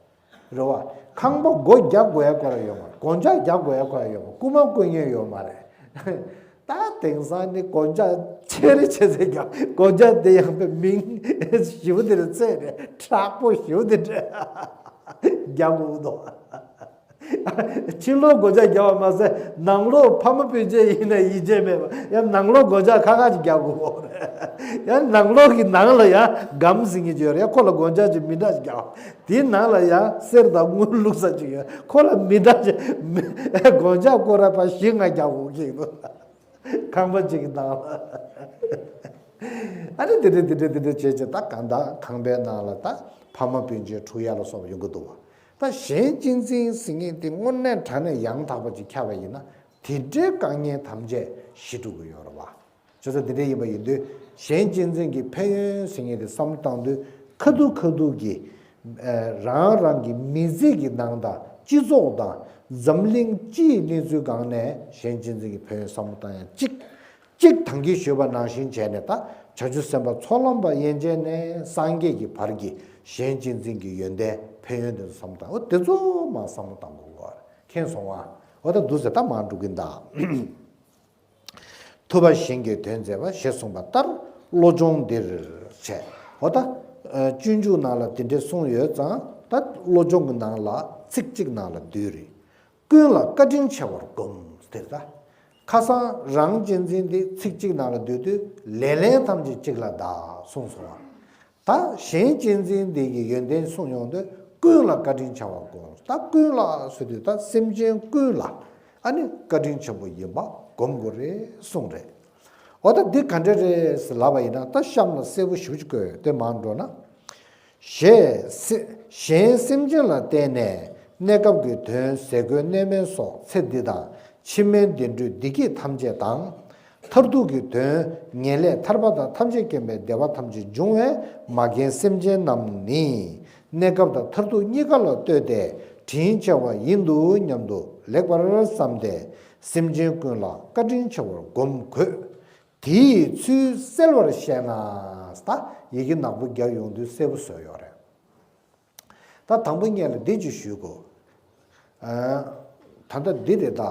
རེད་བ། ཁང་པ་སྒོ་རྒྱག་དགོས་ཡ་ཁོ་རང་ཡོད་མ་རེད། སྒོ་ལྕགས་རྒྱག་དགོས་ཡ་ཁོ་རང་ཡོད་མ་རེད། རྐུ་མ་རྐུ་མཁན་ཡོད་མ་རེད། ད་དེང་སང་ནི་སྒོ་ལྕགས་ཆེ་རེ་ཆེ་ཚེ་རྒྱག་སྒོ་ལྕགས་དེ་ཡང་པའི་མིང་ཞེ་པོ་དེ་རེད་ཚད་རེད་དྲག་པོ་ཞེ་པོ་དེ་རེད། རྒྱག་དགོས་འདུག་ཕྱི་ལོགས་སྒོ་ལྕགས་རྒྱག་པ་མ་ཟད་ནང་ལོགས་ཕ་མ་སྤུན་མཆེད་ཡིན་ན་ཡིད་ཆེས་མེད་པ་ཡང་ནང་ལོགས་སྒོ་ལྕགས་ཁ་ཁ་ཅིག་རྒྱག་དགོས་རེད། ཡང་ནང་ལོགས་ཀྱི་ནང་ལ་ཡང་སྒམ་ཟེར་མཁན་ཅིག་ཡོད་རེད། ཁོ་ལ་སྒོ་ལྕགས་ཅིག་མི་འདྲ་ཅིག་རྒྱག་དེའི་ནང་ལ་ཡང་གསེར་དང་དངུལ་བླུགས་ས་ཅིག་ཡོད། ཁོ་ལ་མི་འདྲ་ཅིག་སྒོ་ལྕགས་སྐོར་ར་པ་བཞི་ལྔ་རྒྱག་དགོས་ཀྱི་འདུག་ཁང་པ་གཅིག་གི་ནང་ལ། ཨ་ནི་དེ་འདྲ་དེ་འདྲ་དེ་འདྲ་བྱས་བྱས་ད་གང་ལྟར་ཁང་པའི་ནང་ལ་ད་ཕ་མ་སྤུན་མཆེད་འཁྲུག་ཡ་ལ་སོགས་པ་ཡོང་གི་འདུག་བ། ད་གཞན་གཅེས་འཛིན་ཟེར་མཁན་དེ་དངོས་གནས་དྲང་གནས་ཡང་དག་པ་ཅིག་ཁྱབ་པ་ཡིན་ན་དེ་འདྲའི་དཀའ་ངལ་ཐམས་ཅད་ཞི་འགྲོ་གི་ཡོད་རེད་བ། བྱས་ཙང་དེ་འདྲ་ཡིན་པ་ཡིན་དུས་གཞན་གཅེས་འཛིན་གྱི་ཕན་ཡོན་ཟེར་མཁན་དེ་བསམ་བློ་བཏང་དུས་ཁ་ཐུག་ཁ་ཐུག་གི་རང་རང་གི་མི་ཚེ་གི་ནང་དང་སྤྱི་ཚོགས་དང་འཛམ་གླིང་སྤྱིའི་གནས་ཚུལ་སྒང་ནས་གཞན་གཅེས་འཛིན་གྱི་ཕན་ཡོན་བསམ་བློ་བཏང་ཡ་གཅིག་གཅིག་དང་གིས་ཞུས་པ་ནང་བཞིན་བྱས་ནས་ད་བྱང་ཆུབ་སེམས་དཔའ་ཚོགས་ལམ་པ་ཡན་ཆད་ནས་སངས་རྒྱས་ཀྱི་བར་གྱི་གཞན་གཅེས་འཛིན་གྱི་ཡོན་ཏན་ཕན་ཡོན་དེ་ཚོ་བསམ་བློ་བཏང་འོ་དེ་ཚོ་མ་བསམ་བློ་བཏང་དགོས་གོ་མཁྱེན་སོང་བ། འོ་ད་འདུག་ཟེར་ད་མ་འགྲོ་གིན་ད། ཐུབ་པ་གཞན་གྱི་དོན་མཛད་པ་ཞེས་གསུངས་པ་ལྟར་བློ་སྦྱོང་འདིར་བྱས། འོ་ད། སྤྱོད་འཇུག་ནང་ལ་དེ་འདྲས་གསུངས་ཡོད་ཙང་ད་བློ་སྦྱོང་གི་ནང་ལ་ཚིག་གཅིག་ནང་ལ་བསྡུས་རེད། ཀུན་ལ་བཀའ་དྲིན་ཆེ་བར་བསྒོམ་ཟེར་ད། ཁ་སང་རང་གཅེས་འཛིན་དེ་ཚིག་གཅིག་ནང་ལ་བསྡུས་དུས་ལེ་ལན་ཐམས་ཅད་གཅིག་ལ་བདག་གསུངས་སོང་བ། ད་གཞན་གཅེས་འཛིན་དེ་གི་ཡོན་ཏན་གསུངས་ཡོང་དུས་ ཀུན་ལ་བཀའ་དྲིན་ཆེ་བ་སྒོམ། ད་ཀུན་ལ་ཟེར་དུས་ད་སེམས་ཅན་ཀུན་ལ་ཨ་ནི་བཀའ་དྲིན་ཆེན་པོ་ཡིན་པ་སྒོམ་དགོས་རེད་གསུངས་རེད། འོ་ད་འདི་ག་འདྲ་རེད་ཟེར་ལབ་པ་ཡིན་ན། ད་གཤམ་ལ་གསལ་པོ་ཞེ་པོ་ཅིག་བཀོད་ཡོད། དེ་མར་འགྲོ་ན། ཞེས་སེ་གཞན་སེམས་ཅན་ལ་བརྟེན་ནས་གནས་སྐབས་ཀྱི་དོན་ཟས་གོས་གནས་མལ་སོགས་ཚེ་འདི་དང་ཕྱི་མའི་བདེ་འགྲོའི་བདེ་སྐྱིད་ཐམས་ཅད་དང་། མཐར་ཐུག་གི་དོན་ངེས་ལེགས་ཐར་པ་དང་ཐམས་ཅད་མཁྱེན་པའི་བདེ་བ་ཐམས་ཅད་འབྱུང་བའི་མ་རྒན་སེམས་ཅན་རྣམས་ནི། གནས་སྐབས་དང་མཐར་ཐུག་གཉིས་ཀ་ལ་ལྟོས་ཏེ་དྲིན་ཆེ་བ་ཡིན་འདུག་སྙམ་དུ་ལེགས་པར་བསམས་ཏེ། སེམས་ཅན་ཀུན་ལ་བཀའ་དྲིན་ཆེ་བར་སྒོམ་དགོས། དེའི་ཚུལ་གསལ་བར་བཤད་ན། ད་ཡི་གེ་ནག་པོ་རྒྱག་ཡོང་དུས་གསལ་པོ་བཟོས་ཡོད་རེད། ད་དང་པོ་ཉིད་ལ་འདི་ཅིག་ཞུ་དགོས། ཨ། ད་ལྟ་འདི་རེད་ད།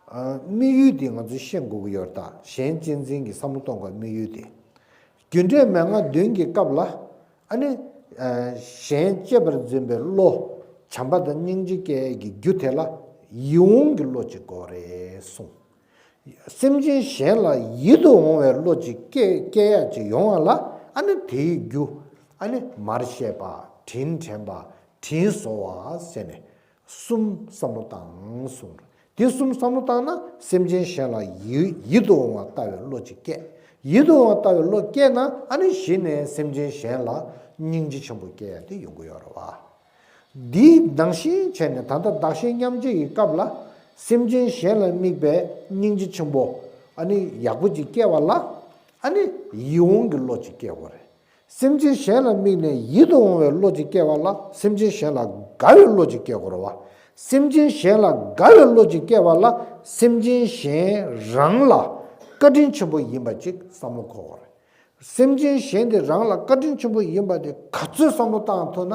ཨ། དམིགས་ཡུལ་འདི་ང་ཚོས་ཤེས་དགོས་ཀྱི་ཡོད་རེད་ད། གཞན་གཅེས་འཛིན་གྱི་བསམ་བློ་གཏོང་དགོས། དམིགས་ཡུལ་འདི། རྒྱུ་འབྲས་མན་ངག་བདུན་གྱི་སྐབས་ལ། ཨ་ནི། ཨ། གཞན་གཅེས་པར་འཛིན་པའི་བློ། བྱམས་པ་དང་སྙིང་རྗེ་སྐྱེ་ཡས་ཀྱི་རྒྱུ་དེ་ལ་ཡིད་འོང་གི་བློ་ཅིག་དགོས་རེད་གསུངས། སེམས་ཅན་གཞན་ལ་ཡིད་དུ་འོང་བའི་བློ་ཅིག་སྐྱེ་སྐྱེ་ཡ་ཅིག་ཡོང་བ་ལ། ཨ་ནི་དེའི་རྒྱུ། ཨ་ནི་མར་བཤད་པ། དྲིན་དྲན་པ། དྲིན་གཟོ་བ་ཟེར་ནས་གསུམ་བསམ་བློ་བཏང་གསུངས། དེ་གསུམ་བསམ་བློ་བཏང་ན། སེམས་ཅན་གཞན་ལ་ཡིད་ཡིད་དུ་འོང་བ་ལྟ་བའི་བློ་ཅིག་སྐྱེ། ཡིད་དུ་འོང་བ་ལྟ་བའི་བློ་སྐྱེས་ན། ཨ་ནི་གཞི་ནས་སེམས་ཅན་གཞན་ལ་སྙིང་རྗེ་ཆེན་པོ་སྐྱེ་ཡ་དེ་ཡོང་གི་ཡོད་རེད་བ། འདི་ནང་བཞིན་བྱས་ནས་ད་ལྟ་བདག་གཞན་མཉམ་བརྗེ་ཡི་སྐབས་ལ། སེམས་ཅན་གཞན་ལ་དམིགས་པའི་སྙིང་རྗེ་ཆེན་པོ། ཨ་ནི་ཡག་པོ་ཅིག་སྐྱེ་བ་ལ། ཨ་ནི་ཡིད་འོང་གི་བློ་ཅིག་སྐྱེ་དགོས་རེད། སེམས་ཅན་གཞན་ལ་དམིགས་ནས་ཡིད་དུ་འོང་བའི་བློ་ཅིག་སྐྱེ་བ་ལ། སེམས་ཅན་གཞན་ལ་དགའ་བའི་བློ་ཅིག་སྐྱེ་དགོས་རེད་བ། སེམས་ཅན་གཞན་ལ་དགའ་བའི་བློ་ཅིག་སྐྱེ་བ་ལ། སེམས་ཅན་གཞན་རང་ལ་བཀའ་དྲིན་ཆེན་པོ་ཡིན་པ་ཅིག་བསམ་བློ་འཁོར་དགོས་རེད། སེམས་ཅན་གཞན་དེ་རང་ལ་བཀའ་དྲིན་ཆེན་པོ་ཡིན་པ་དེ་ག་ཚོད་བསམ་བློ་བཏང་ཐུབ་ན།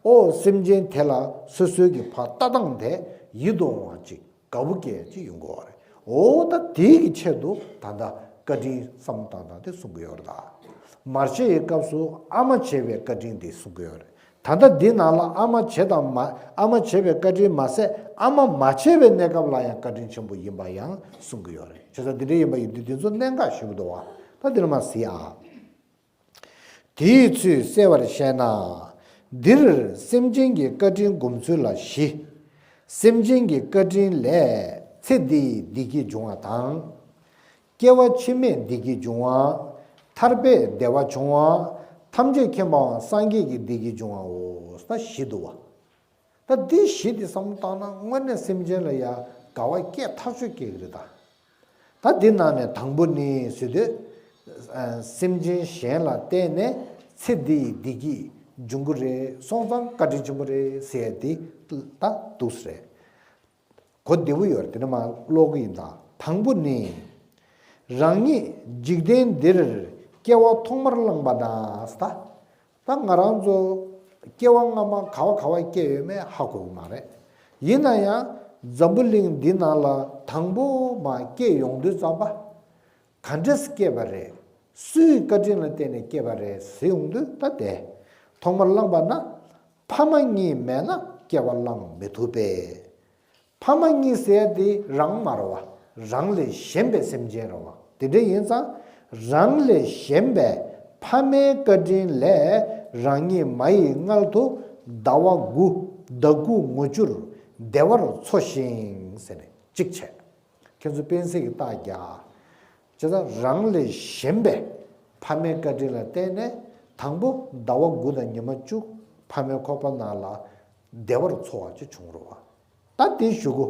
ཨོ། སེམས་ཅན་དེ་ལ་སོ་སོའི་གི་ཕར་ལྟ་སྟངས་དེ་ཡིད་དུ་འོང་བ་ཅིག་དགའ་པོ་སྐྱེ་ཅིག་ཡོང་གི་ཡོད་རེད། འོ་ད་དེའི་གི་ཆེད་དུ་ད་ལྟ་བཀའ་དྲིན་བསམ་བློ་བཏང་སྟངས་དེ་གསུང་གི་ཡོད་རེད་ད། མར་བཤད་ཡི་སྐབས་སུ་ཨ་མ་བྱས་པའི་བཀའ་དྲིན་དེ་གསུང་གི་ཡོད་རེད། ད་ལྟ་འདི་ནང་ལ་ཨ་མ་བྱས་དང་མ། ཨ་མ་བྱས་པའི་བཀའ་དྲིན་མ་ཟད། ཨ་མ་མ་བྱས་པའི་གནས་སྐབས་ལ་ཡང་བཀའ་དྲིན་ཆེན་པོ་ཡིན་པ་ཡང་གསུང་གི་ཡོད་རེད། བྱས་ཙང་འདི་འདྲ་ཡིན་པ་ཡིན་དུས་འདི་ཚོ་གནད་འགག་ཞེ་པོ་འདུག་བ། ད་འདི་ནས་མར་གཟིགས་ཨ། དེའི་ཚུལ་གསལ་བར་བཤད་ན། འདིར་སེམས་ཅན་གྱི་བཀའ་དྲིན་སྒོམ་ཚུལ་ལ་བཞི། སེམས་ཅན་གྱི་བཀའ་དྲིན་ལས་ཚེ་འདིའི་བདེ་སྐྱིད་འབྱུང་བ་དང་། སྐྱེ་བ་ཕྱི་མའི་བདེ་སྐྱིད་འབྱུང་བ། ཐར་པའི་བདེ་བ་འབྱུང་བ། ཐམས་ཅད་མཁྱེན་པའམ་སངས་རྒྱས་ཀྱི་བདེ་སྐྱིད་འབྱུང་བའོ། ད་བཞི་འདུག་བ། ད་འདི་བཞི་འདི་བསམ་བློ་བཏང་ན་དངོས་གནས་སེམས་ཅན་ལ་ཡང་དགའ་བ་སྐྱེ་ཐག་ཆོད་སྐྱེ་གི་རེད་ད། ད་འདི་ནང་ནས་དང་པོ་ནི་ཟེར་དུས། ཨ། སེམས་ཅན་གཞན་ལ་བརྟེན་ནས་ཚེ་འདི་ཡི་བདེ་སྐྱིད་འབྱུང་གི་རེད་སོང་ཙང་བཀའ་དྲིན་ཆེན་པོ་རེད་ཟེར་ཡ་འདི་ད་འདུག་སེ་རེད། གོ་བདེ་པོ་ཡོད་རེད། དེ་ནས་མར་ཀློག་གི་ཡིན་ད། དང་པོ་ནི། རང་ཉིད་འཇིག་རྟེན་འདིར་སྐྱེ་བ་ཐོག་མར་བླངས་པ་ན། ད་ད་ང་རང་ཚོ་སྐྱེ་བ་སྔ་མ་ག་བ་ག་བ་སྐྱེས་ཡོད་མེད་ཧ་གོ་གི་མ་རེད། ཡིན་ན་ཡང་འཛམ་བུ་གླིང་འདི་ནང་ལ་དང་པོ་མར་སྐྱེས་ཡོང་དུས་ཙམ་པ། ག་འདྲས་སྐྱེས་པ་རེད། སུའི་བཀའ་དྲིན་ལ་བརྟེན་ནས་སྐྱེས་པ་རེད་ཟེར་ཡོང་དུས། ད་དེ་ཐོག་མར་བླངས་པ་ན། ཕ་མ་གཉིས་མེད་ན་སྐྱེ་བ་བླངས་མི་ཐུབ་པས། ཕ་མ་གཉིས་ཟེར་ཡ་དེ་རང་མ་རེད་བ། རང་ལས་གཞན་པའི་སེམས་ཅན་རེད་བ། དེ་འདྲ་ཡིན་ཙང་། རང་ལས་གཞན་པའི་ཕ་མའི་བཀའ་དྲིན་ལས་རང་ཉིད་མ་ཡི་མངལ་དུ་ཟླ་བ་དགུ། ཟླ་དགུ་ངོ་བཅུར་བདེ་བར་འཚོ་ཞིང་ཟེར་ནས་གཅིག་བྱས། ཁྱེད་ཚོ་སྤེན་སྲེག་གི་རྟགས་རྒྱག་བྱས་ཙང་རང་ལས་གཞན་པའི་ཕ་མའི་བཀའ་དྲིན་ལ་བརྟེན་ནས་དང་པོ་ཟླ་བ་དགུ་དང་ཉི་མ་བཅུ་ཕ་མའི་ཁོག་པ་ནང་ལ་བདེ་བར་འཚོ་བ་ཅིག་བྱུང་རོགས། ད་དེ་ཞུ་གོ།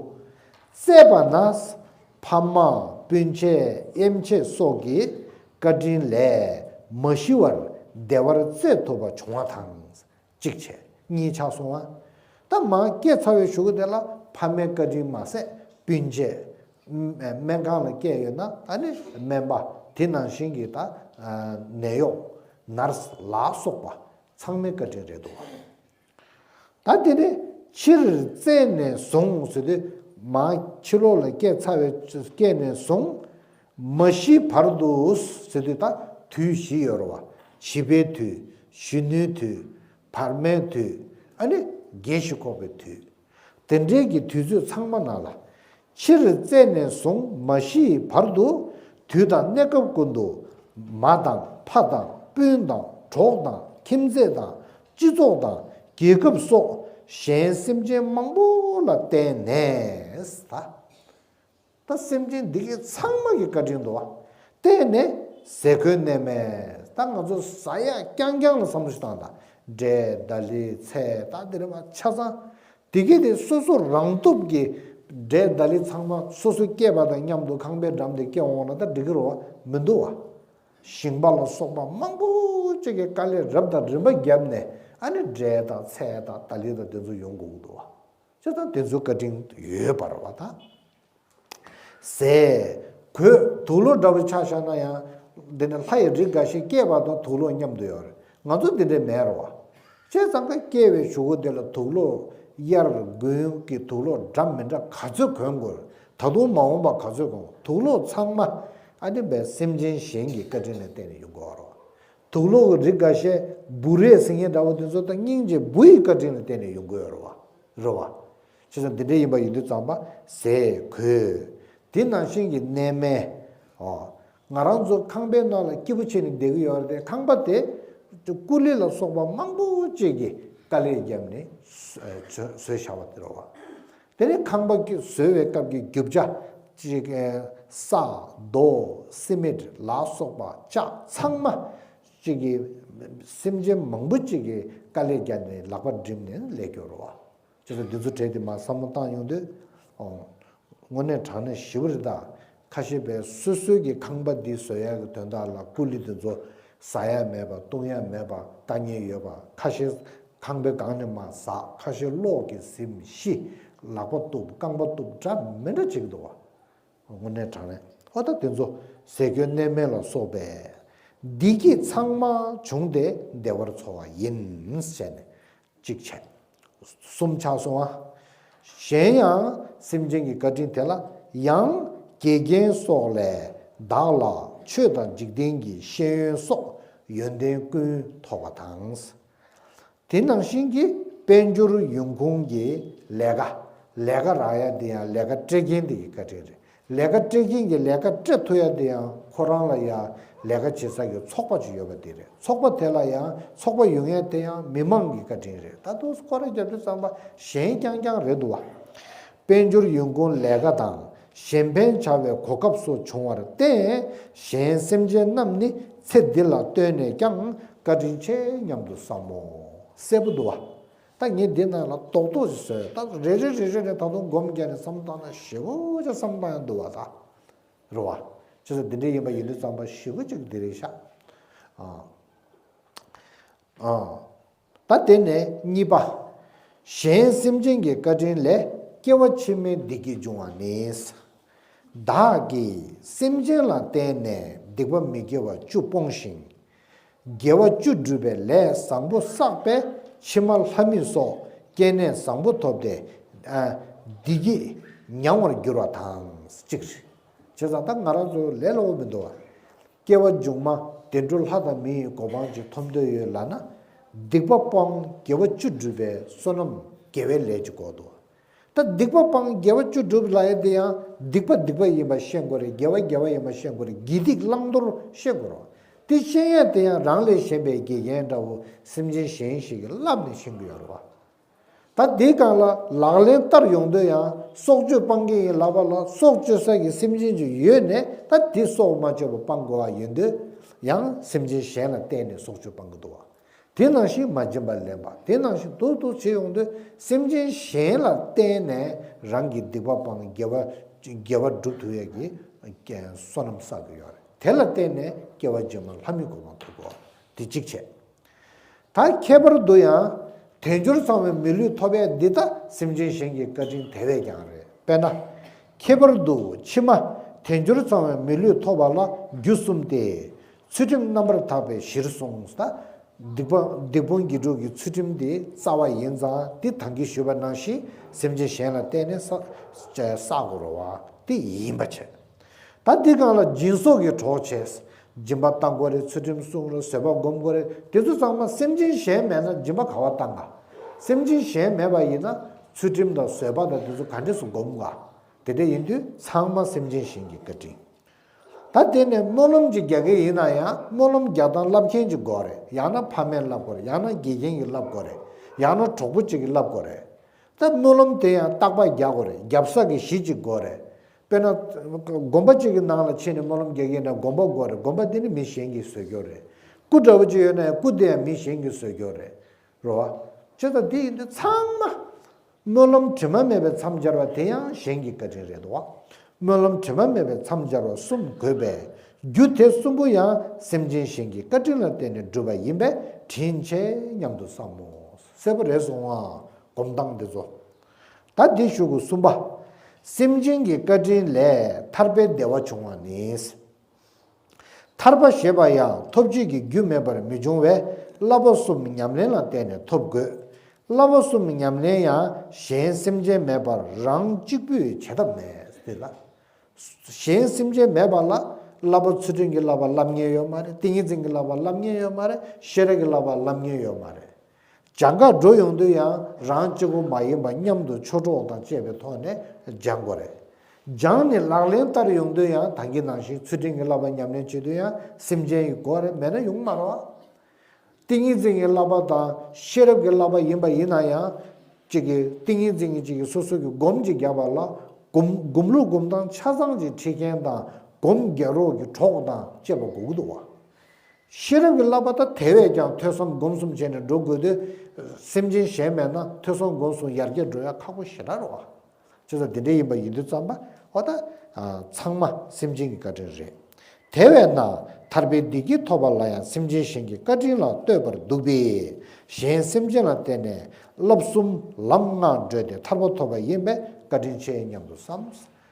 བཙས་པ་ན། ཕ་མ། སྤུན་མཆེད། ཡེམ་ཆེན་སོགས་ཀྱི་བཀའ་དྲིན་ལས་མ་ཤི་བར་བདེ་བར་བཙས་ཐུབ་པ་བྱུང་བ་དང་། གཅིག་བྱས། གཉིས་ཆགས་སོང་བ། ད་མར་སྐྱེས་ཚར་བའི་གཞུག་གུ་དེ་ལ་ཕ་མའི་བཀའ་དྲིན་མ་ཟད་སྤུན་མཆེད། སྨན་ཁང་ལ་སྐྱེས་ཡོད་ན་ཨ་ནི་སྨན་པ། དེ་ནང་བཞིན་གྱི་ད་ནད་གཡོག་ནར་སི་ལ་སོགས་པ་ཚང་མའི་བཀའ་དྲིན་རེད་འདུག་བ། ད་དེ་ནས་ཕྱིར་བཙས་ནས་བཟུང་ཟེར་དུས། མར་ཕྱི་ལོགས་ལ་སྐྱེས་ཚར་བའི་སྐྱེས་ནས་བཟུང་། མ་ཤི་བར་དུ་ཟེར་དུས་ད་དུས་བཞི་ཡོད་རེད་བ། བྱིས་པའི་དུས། གཞོན་ནུའི་དུས། བར་མའི་དུས། ཨ་ནི་རྒས་ཤིང་འཁོགས་པའི་དུས། དེ་འདྲའི་གི་དུས་ཚོད་ཚང་མ་ནང་ལ། ཕྱིར་བཙས་ནས་བཟུང་མ་ཤི་བར་དུ། དུས་དང་གནས་སྐབས་ཀུན་ཏུ། མ་དང་ཕ་དང་སྤུན་དང་གྲོགས་དང་ཁྱིམ་མཚེས་དང་སྤྱི་ཚོགས་དང་ རྒྱལ་ཁབ་སོགས་གཞན་སེམས་ཅན་མང་པོ་ལ་བརྟེན་ནས་ད། ད་སེམས་ཅན་འདི་གའི་ཚང་མ་གི་བཀའ་དྲིན་འདུག་བ། བརྟེན་ནས་ཟས་གོས་གནས་མལ། ད་ང་ཚོ་ཟ་ཡ་རྐྱང་རྐྱང་ལ་བསམ་བློ་ཞིག་བཏང་། ད་འབྲས་ད་ལི་ཚལ་ད་འདི་རེད་བ། ཆ་ཚང་འདི་གའི་དེ་སོ་སོ་རང་སྟོབས་ཀྱིས་འབྲས་ད་ལི་ཚང་མ་སོ་སོ་སྐྱེས་པ་དང་མཉམ་དུ་ཁང་པའི་འགྲམ་དེ་སྐྱེ་འོང་ན་ད་འགྲིག་གི་རེད་བ། མི་འདུག་བ། ཞིང་པ་ལ་སོགས་པ་མང་པོ་ཅིག་གིས་དཀའ་ལས་རབ་དང་རིམ་པ་བརྒྱབ་ནས། ཨ་ནི་འབྲས་དང་ཚལ་དང་ད་ལི་དང་དེ་ཚོ་ཡོང་དགོས་ཀྱི་འདུག་བ། བྱས་ཙང་དེ་ཚོའི་བཀའ་དྲིན་ཡོད་པ་རེད་བ་ད། ཟས་གོས་དུག་ལོག་འདྲ་བོ་ཆ་བཞག་ན་ཡང་འདི་ནི་ལྷ་ཡི་རིགས་འགའ་ཤས་སྐྱེས་པ་དང་དུག་ལོག་མཉམ་དུ་ཡོད་རེད། ང་ཚོ་འདི་འདྲ་མེད་རེད་བ། བྱས་ཙང་ཀ་སྐྱེས་པའི་གཞུག་གུ་དེ་ལ་དུག་ལོག་དབྱར་དགུན་གྱི་དུག་ལོག་འདྲ་མི་འདྲ་ག་ཚོད་གོན་དགོས། ད་དུང་མ་འོངས་པ་ག་ཚོད་གོན། དུག་ལོག་ཚང་མ་ཨ་ནི་བའི་སེམས་ཅན་གཞན་གྱི་བཀའ་དྲིན་ལ་བརྟེན་ནས་ཡོང་གི་ཡོད་རེད་བ། དུག་ལོག་གི་རིགས་འགའ་ཤས་འབུ་རས་ཟེར་མཁན་འདྲ་བོ་དེ་ཚོ་ད་སྙིང་རྗེ་འབུ་ཡི་བཀའ་དྲིན་ལ་བརྟེན་ནས་ཡོང་གི་ཡོད་རེད་བ། རེད་བ། བྱས་ཙང་འདི་འདྲ་ཡིན་པ་ཡིན་དུས་ཙམ་པ་ཟས་གོས། དེ་ནང་བཞིན་གྱི་གནས་མལ། ཨོ། ང་རང་ཚོ་ཁང་པའི་ནང་ལ་སྐྱིད་པོ་བྱས་ནས་བསྡད་ཀྱི་ཡོད་རེད་དེ། ཁང་པ་དེ་ཀུ་ལི་ལ་སོགས་པ་མང་པོ་ཅིག་གིས་དཀའ་ལས་བརྒྱབ་ནས་བཟོས་བཟོས་བཞག་པ་དེ་རེད་བ། དེ་ནས་ཁང་པ་བཟོ་བའི་སྐབས་ཀྱི་རྒྱུ་ཆ་ཅིག་ས་རྡོ་སི་མེད་ལ་སོགས་པ་ལྕགས་ཚང་མ་ཅིག་གིས་སེམས་ཅན་མང་པོ་ཅིག་གིས་དཀའ་ལས་བརྒྱབ་ནས་ལག་པ་བསྒྲིམས་ནས་ལས་རྒྱུ་རེད་བ། ཅེས་སོགས་འདི་ཚོ་གྲས་དེ་མར་བསམ་བློ་བཏང་ཡོང་དུས། ཨོ། དངོས་གནས་དྲང་གནས་ཞེ་པོ་རེད་ད། ཁ་ཤས་པས་སོ་སོའི་གི་ཁང་པ་འདི་བཟོ་ཡག་གི་དོན་དག་ལ་ཀུ་ལི་དེ་ཚོ་ཟ་ཡ་མེད་པ་བཏུང་ཡ་མེད་པ་ལྟ་མཁན་ཡོད་པ། ཁ་ཤས་ཁང་པའི་སྒང་ནས་མར་ཟག་ཁ་ཤས་གློག་གིས་ཟིན་ཤི། ལག་པ་གཏུབ་རྐང་པ་གཏུབ་འདྲ་མི་འདྲ་བྱེད་ཀྱི་འདུག་བ། དངོས་གནས་དྲང་གནས་ཨོ་ད་དེ་ཚོ་ཟས་གོས་གནས་མལ་ལ་སོགས་པས་བདེ་སྐྱིད་ཚང་མ་བྱུང་སྟེ་བདེ་བར་འཚོ་བ་ཡིན་ཟེར་ནས། གཅིག་བྱས། གསུམ་ཆགས་སོང་ཨ། གཞན་ཡང་སེམས་ཅན་གྱི་བཀའ་དྲིན་དེ་ལ་ཡང་། དགེ་རྒན་སོགས་ལས་བདག་ལ་ཆོས་དང་འཇིག་རྟེན་གྱི་ཤེས་ཡོན་སོགས་ཡོན་ཏན་ཀུན་ཐོབ་པ་དང་། དེ་ནང་བཞིན་གྱི་དཔལ་འབྱོར་ཡོང་ཁུངས་ཀྱི་ལས་ཀ་ལས་ཀ་རག་ཡ་དེ་ཡང་ལས་ཀ་སྤྲད་མཁན་དེ་ཡི་བཀའ་དྲིན་རེད། ལས་ཀ་སྤྲད་མཁན་གྱིས་ལས་ཀ་སྤྲད་ཐུབ་ཡ་དེ་ཡང་ཁོ་རང་ལ་ཡང་ལས་ཀ་བྱེད་ས་ཀྱི་ཚོགས་པ་ཅིག་ཡོད་པ་དེ་རེད། ཚོགས་པ་དེ་ལ་ཡང་ཚོགས་པ་ཡོང་ཡ་དེ་ཡང་མི་མང་གི་བཀའ་དྲིན་རེད། ད་དུང་སྐོར་ར་རྒྱབ་དུས་ཙམ་པ་གཞན་རྐྱང་རྐྱང་རེད་འདུག་བ། དཔལ་འབྱོར་ཡོང་ཁུངས་ལས་ཀ་དང་གཞན་ཕན་བྱ་བའི་གོ་སྐབས་སོགས་བྱུང་བར་བརྟེན། གཞན་སེམས་ཅན་རྣམས་ནི་ཚེ་འདི་ལ་ལྟོས་ནས་ཀྱང་བཀའ་དྲིན་ཆེ་སྙམ་དུ་བསམ་མོ། གསལ་པོ་འདུག་བ། ད་ངས་འདི་ནང་ལ་རྡོག་རྡོག་ཅིག་བཟོས། ད་རེ་རེ་རེ་རེ་ནས་ད་དུང་སྒོམ་བརྒྱབ་ནས་བསམ་བློ་བཏང་ན་ཞེ་པོ་ཅིག་བསམ་བློ་བཏང་ཡ་འདུག་བ་ད། རེད་བ། ཅེས་སོགས་འདི་འདྲ་ཡིན་པ་ཡིན་དུས་ཙམ་པ་ཞེ་པོ་ཅིག་འདི་རེད་ཤག་ཨ། ཨ། ད་དེ་ནས་གཉིས་པ། གཞན་སེམས་ཅན་གྱི་བཀའ་དྲིན་ལས་སྐྱེ་བ་ཕྱི་མའི་བདེ་སྐྱིད་འབྱུང་བ་ནི། བདག་གིས་སེམས་ཅན་ལ་བརྟེན་ནས་སྡིག་པ་མི་དགེ་བ་བཅུ་སྤོང་ཞིང་། དགེ་བ་བཅུ་བསྒྲུབས་པའི་ལས་བཟང་པོ་བསགས་པས་ཕྱི་མ་ལྷ་མི་སོགས་སྐྱེ་གནས་བཟང་པོ་ཐོབ་སྟེ། ཨ། བདེ་སྐྱིད་མྱང་བར་འགྱུར་བ་དང་གཅིག་རེད། བྱས་ཙང་ད་ང་རང་ཚོ་ལས་སླ་བོ་མི་འདུག་བ། སྐྱེ་བ་མཇུག་མ་བདེ་འགྲོ་ལྷ་དང་མི་ཡི་གོ་འཕང་ཅིག་ཐོབ་འདོད་ཡོད་ལབ་ན། སྡིག་པ་སྤོང་དགེ་བ་བཅུ་བསྒྲུབས་པའི་བསོད་ནམས་དགེ་བའི་ལས་ཅིག་དགོས་འདུག་ད་སྡིག་པ་སྤང་དགེ་བ་བཅུ་སྒྲུབ་ལབ་ཡ་དེ་ཡང་སྡིག་པ་སྡིག་པ་ཡིན་པ་ཤེས་དགོས་རེད། དགེ་བ་དགེ་བ་ཡིན་པ་ཤེས་དགོས་རེད། དགེ་སྡིག་བླང་དོར་ཤེས་དགོས་རེད། དེ་ཤེས་ཡ་དེ་ཡང་རང་ལས་གཞན་པའི་དགེ་རྒན་འདྲ་བོ་སེམས་ཅན་གཞན་ཞིག་གིས་བསླབས་ནས་ཤེས་ཀྱི་ཡོད་རེད་བ། ད་དེའི་སྒང་ལ་ལག་ལེན་བསྟར་ཡོང་དུས་ཡང་སྲོག་གཅོད་སྤང་གི་ཡིན་ལབ་པ་ལ་སྲོག་གཅོད་ས་ཀྱི་སེམས་ཅན་ཅིག་ཡོད་ནས་ད་དེ་སྲོག་མ་གཅོད་པ་སྤང་དགོས་པ་ཡིན་དུས་ཡང་སེམས་ཅན་གཞན་ལ་བརྟེན་ནས་སྲོག་གཅོད་སྤང་གི་འདུག་བ། དེ་ནང་བཞིན་མ་བྱིན་པ་ལེན་པ། དེ་ནང་བཞིན་ཏུ་ཏུ་བྱེད་ཡོང་དུས་སེམས་ཅན་གཞན་ལ་བརྟེན་ནས་རང་གི་སྡིག་པ་སྤང་དགེ་བ་དགེ་བ་སྒྲུབ་ཐུབ་ཡས་ཀྱི་བསོད་ནམས་བསགས་ཀྱི་ཡོད་རེད། དེ་ལ་བརྟེན་ནས་སྐྱེ་བ་རྗེས་མ་ལྷ་མིའི་གོ་འཕང་ཐོབ་དགོས། དེ་གཅིག་བྱས། ད་ཁྱད་པར་དུ་ཡང་དལ་འབྱོར་ཚང་བའི་མི་ལུས་ཐོབ་ཡས་འདི་ད་སེམས་ཅན་གཞན་གྱི་བཀའ་དྲིན་དེ་བས་ཀྱང་རེད། དཔེར་ན། ཁྱད་པར་དུ་ཕྱི་མ་དལ་འབྱོར་ཚང་བའི་མི་ལུས་ཐོབ་པ་ལ་རྒྱུ་གསུམ་སྟེ། ཚུལ་ཁྲིམས་རྣམ་པར་དག་པའི་གཞིར་བཟུང་། ད་སྡིག་པ་སྡིག་སྤོང་དགེ་སྒྲུབ་ཀྱི་ཚུལ་ཁྲིམས་དེ་རྩ་བ་ཡིན་ཙང་དེ་ད་གིན་ཞུས་པ་ནང་བཞིན་སེམས་ཅན་གཞན་ལ་བརྟེན་ནས་བསགས་དགོས་རེད་བ། དེ་ཡིན་པ་བྱས། ད་འདི་སྒང་ལ་སྦྱིན་སོགས་ཀྱི་གྲོགས་བྱས། སྦྱིན་པ་བཏང་དགོས་རེད། ཚུལ་ཁྲིམས་སྲུང་རེད། བཟོད་པ་སྒོམ་དགོས་རེད། དེ་ཚོ་ཚང་མ་སེམས་ཅན་གཞན་མེད་ན་སྦྱིན་པ་ག་བ་བཏང་ག་སེམས་ཅན་གཞན་མེད་པ་ཡིན་ན་ཚུལ་ཁྲིམས་དང་བཟོད་པ་དང་དེ་ཚོ་ག་འདྲས་སུ་སྒོམ་ག་དེ་འདྲ་ཡིན་དུས་ཚང་མ་སེམས་ཅན་གཞན་གྱི་བཀའ་དྲིན། ད་དེ་ནས་སྨོན་ལམ་ཅིག་རྒྱག་གི་ཡིན་ན་ཡང་སྨོན་ལམ་རྒྱག་སྟངས་བསླབ་མཁན་ཅིག་དགོས་རེད། ཡང་ན་ཕ་མས་བསླབ་དགོས་རེད། ཡང་ན་དགེ་རྒན་གྱིས་བསླབ་དགོས་རེད། ཡང་ན་གྲོགས་པོ་གཅིག་གིས་བསླབ་དགོས་རེད། ད་སྨོན་ལམ་དེ་ཡང་བརྟག་པ་རྒྱག་དགོས་རེད། རྒྱབ་ས་གི་གཞི་གཅིག་དགོས་རེད། དཔེར་ན། དགོན་པ་གཅིག་གི་ནང་ལ་ཕྱིན་ནས་སྨོན་ལམ་རྒྱག་གི་ཡིན་ན་དགོན་པ་དགོས་རེད། དགོན་པ་དེ་ནི་མི་གཞན་གྱིས་བཟོས་ཀྱི་ཡོད་རེད། སྐུ་འདྲ་པོ་གཅིག་ཡོད་ན་ཡང་སྐུ་དེ་ཡང་མི་གཞན་གྱིས་བཟོས་ཀྱི་ཡོད་རེད། རེད་བ། བྱས་ཙང་དེ་ཡིན་དུས་ཚང་མ། སྨོན་ལམ་དྲི་མ་མེད་པའི་མཚམས་སྦྱར་བ་དེ་ཡང་གཞན་གྱི་བཀའ་དྲིན་རེད་དོ། སྨོན་ལམ་དྲི་མ་མེད་པའི་མཚམས་སྦྱར་བ་གསུམ་དགོས་པས། རྒྱུ་དེ་གསུམ་པོ་ཡང་སེམས་ཅན་གཞན་གྱི་བཀའ་དྲིན་ལ་བརྟེན་ནས་འགྲུབ་པ་ཡིན་པས་དྲིན་ཆེ་སྙམ་དུ་བསམ་མོ། གསལ་པོ་རེད་སོང་ཨ། སྒོམ་སྟངས་འདི་ཚོ། ད་འདི་ཞུ་དགོས། གསུམ་པ། སེམས་ཅན་གྱི་བཀའ་དྲིན་ལས་ཐར་པའི་བདེ་བ་འབྱུང་བ་ནི། ཐར་པ་ཞེས་པ་ཡང་ཐོབ་བྱེད་ཀྱི་རྒྱུ་མེད་པར་མི་འབྱུང་བས། བསླབ་པ་གསུམ་ཉམས་ལེན་ལ་བརྟེན་ནས་ཐོབ་དགོས། བསླབ་པ་གསུམ་ཉམས་ལེན་ཡང་གཞན་སེམས་ཅན་མེད་པར་རང་གཅིག་པུས་བྱེད་ཐབས་མེད་དེ་ལ། གཞན་སེམས་ཅན་མེད་པ་ལ་བསླབ་པ་ཚུལ་ཁྲིམས་ཀྱི་བསླབ་པ་བསླབ་མཁན་ཡོད་མ་རེད། ཏིང་ངེ་འཛིན་གྱི་བསླབ་པ་བསླབ་མཁན་ཡོད་མ་རེད། ཤེས་རབ་ཀྱི་བསླབ་པ་བསླབ་མཁན་ཡོད་མ་རེད། སྦྱང་གར་འགྲོ་ཡོང་དུས་ཡང་རང་གཅིག་པུ་མ་ཡིན་པ་མཉམ་དུ་ཆོས་གྲོགས་དང་བཅས་པའི་ཐོག་ནས་སྦྱང་དགོས་རེད། སྦྱངས་ནས་ལག་ལེན་བསྟར་ཡོང་དུས་ཡང་ད་གིན་ནང་བཞིན་ཚུལ་ཁྲིམས་ཀྱི་བསླབ་པ་ཉམས་ལེན་བྱེད་དུས་ཡང་སེམས་ཅན་ཡི་དགོས་རེད། མེད་ན་ཡོང་མ་རེད་བ། ཏིང་ངེ་འཛིན་གྱི་བསླབ་པ་དང་ཤེས་རབ་ཀྱི་བསླབ་པ་ཡིན་པ་ཡིན་ན་ཡང་། གཅིག་གིས་ཏིང་ངེ་འཛིན་གྱི་གཅིག་གིས་སོ་སོ་གི་སྒོམ་གཅིག་བརྒྱབ་པ་ལ་སྒོམ་སྒོམ་ལུགས་སྒོམ་སྟངས་ཆ་ཚང་ཅིག་ཁྲིད་མཁན་དང་སྒོམ་རྒྱག་རོགས་ཀྱི་གྲོགས་དང་བཅས་པ་དགོས་ཀྱི་འདུག་བ། ཤེས་རབ་ཀྱི་བསླབ་པ་ད་དེ་བས་ཀྱང་ཐོས་བསམ་སྒོམ་གསུམ་བྱས་ནས་འགྲོ་དགོས་དུས། སེམས་ཅན་གཞན་མེད་ན་ཐོས་བསམ་སྒོམ་གསུམ་ཡར་རྒྱས་འགྲོ་ཡ་ཁག་པོ་ཞེ་དྲག་རེད་བ། བྱས་ཙང་དེ་འདྲ་ཡིན་པ་ཡིན་དུས་ཙམ་པ་འོ་ད། ཚང་མ་སེམས་ཅན་གྱི་བཀའ་དྲིན་རེད། དེ་བས་ན་ཐར་པའི་བདེ་སྐྱིད་ཐོབ་པ་ལ་ཡང་སེམས་ཅན་གཞན་གྱི་བཀའ་དྲིན་ལ་ལྟོས་པར་འདུག་པས། གཞན་སེམས་ཅན་ལ་བརྟེན་ནས་བསླབ་གསུམ་ལམ་ལྔ་བགྲོད་དེ་ཐར་པ་ཐོབ་པ་ཡིན་པས་བཀའ་དྲིན་ཆེ་སྙམ་དུ་བསམ།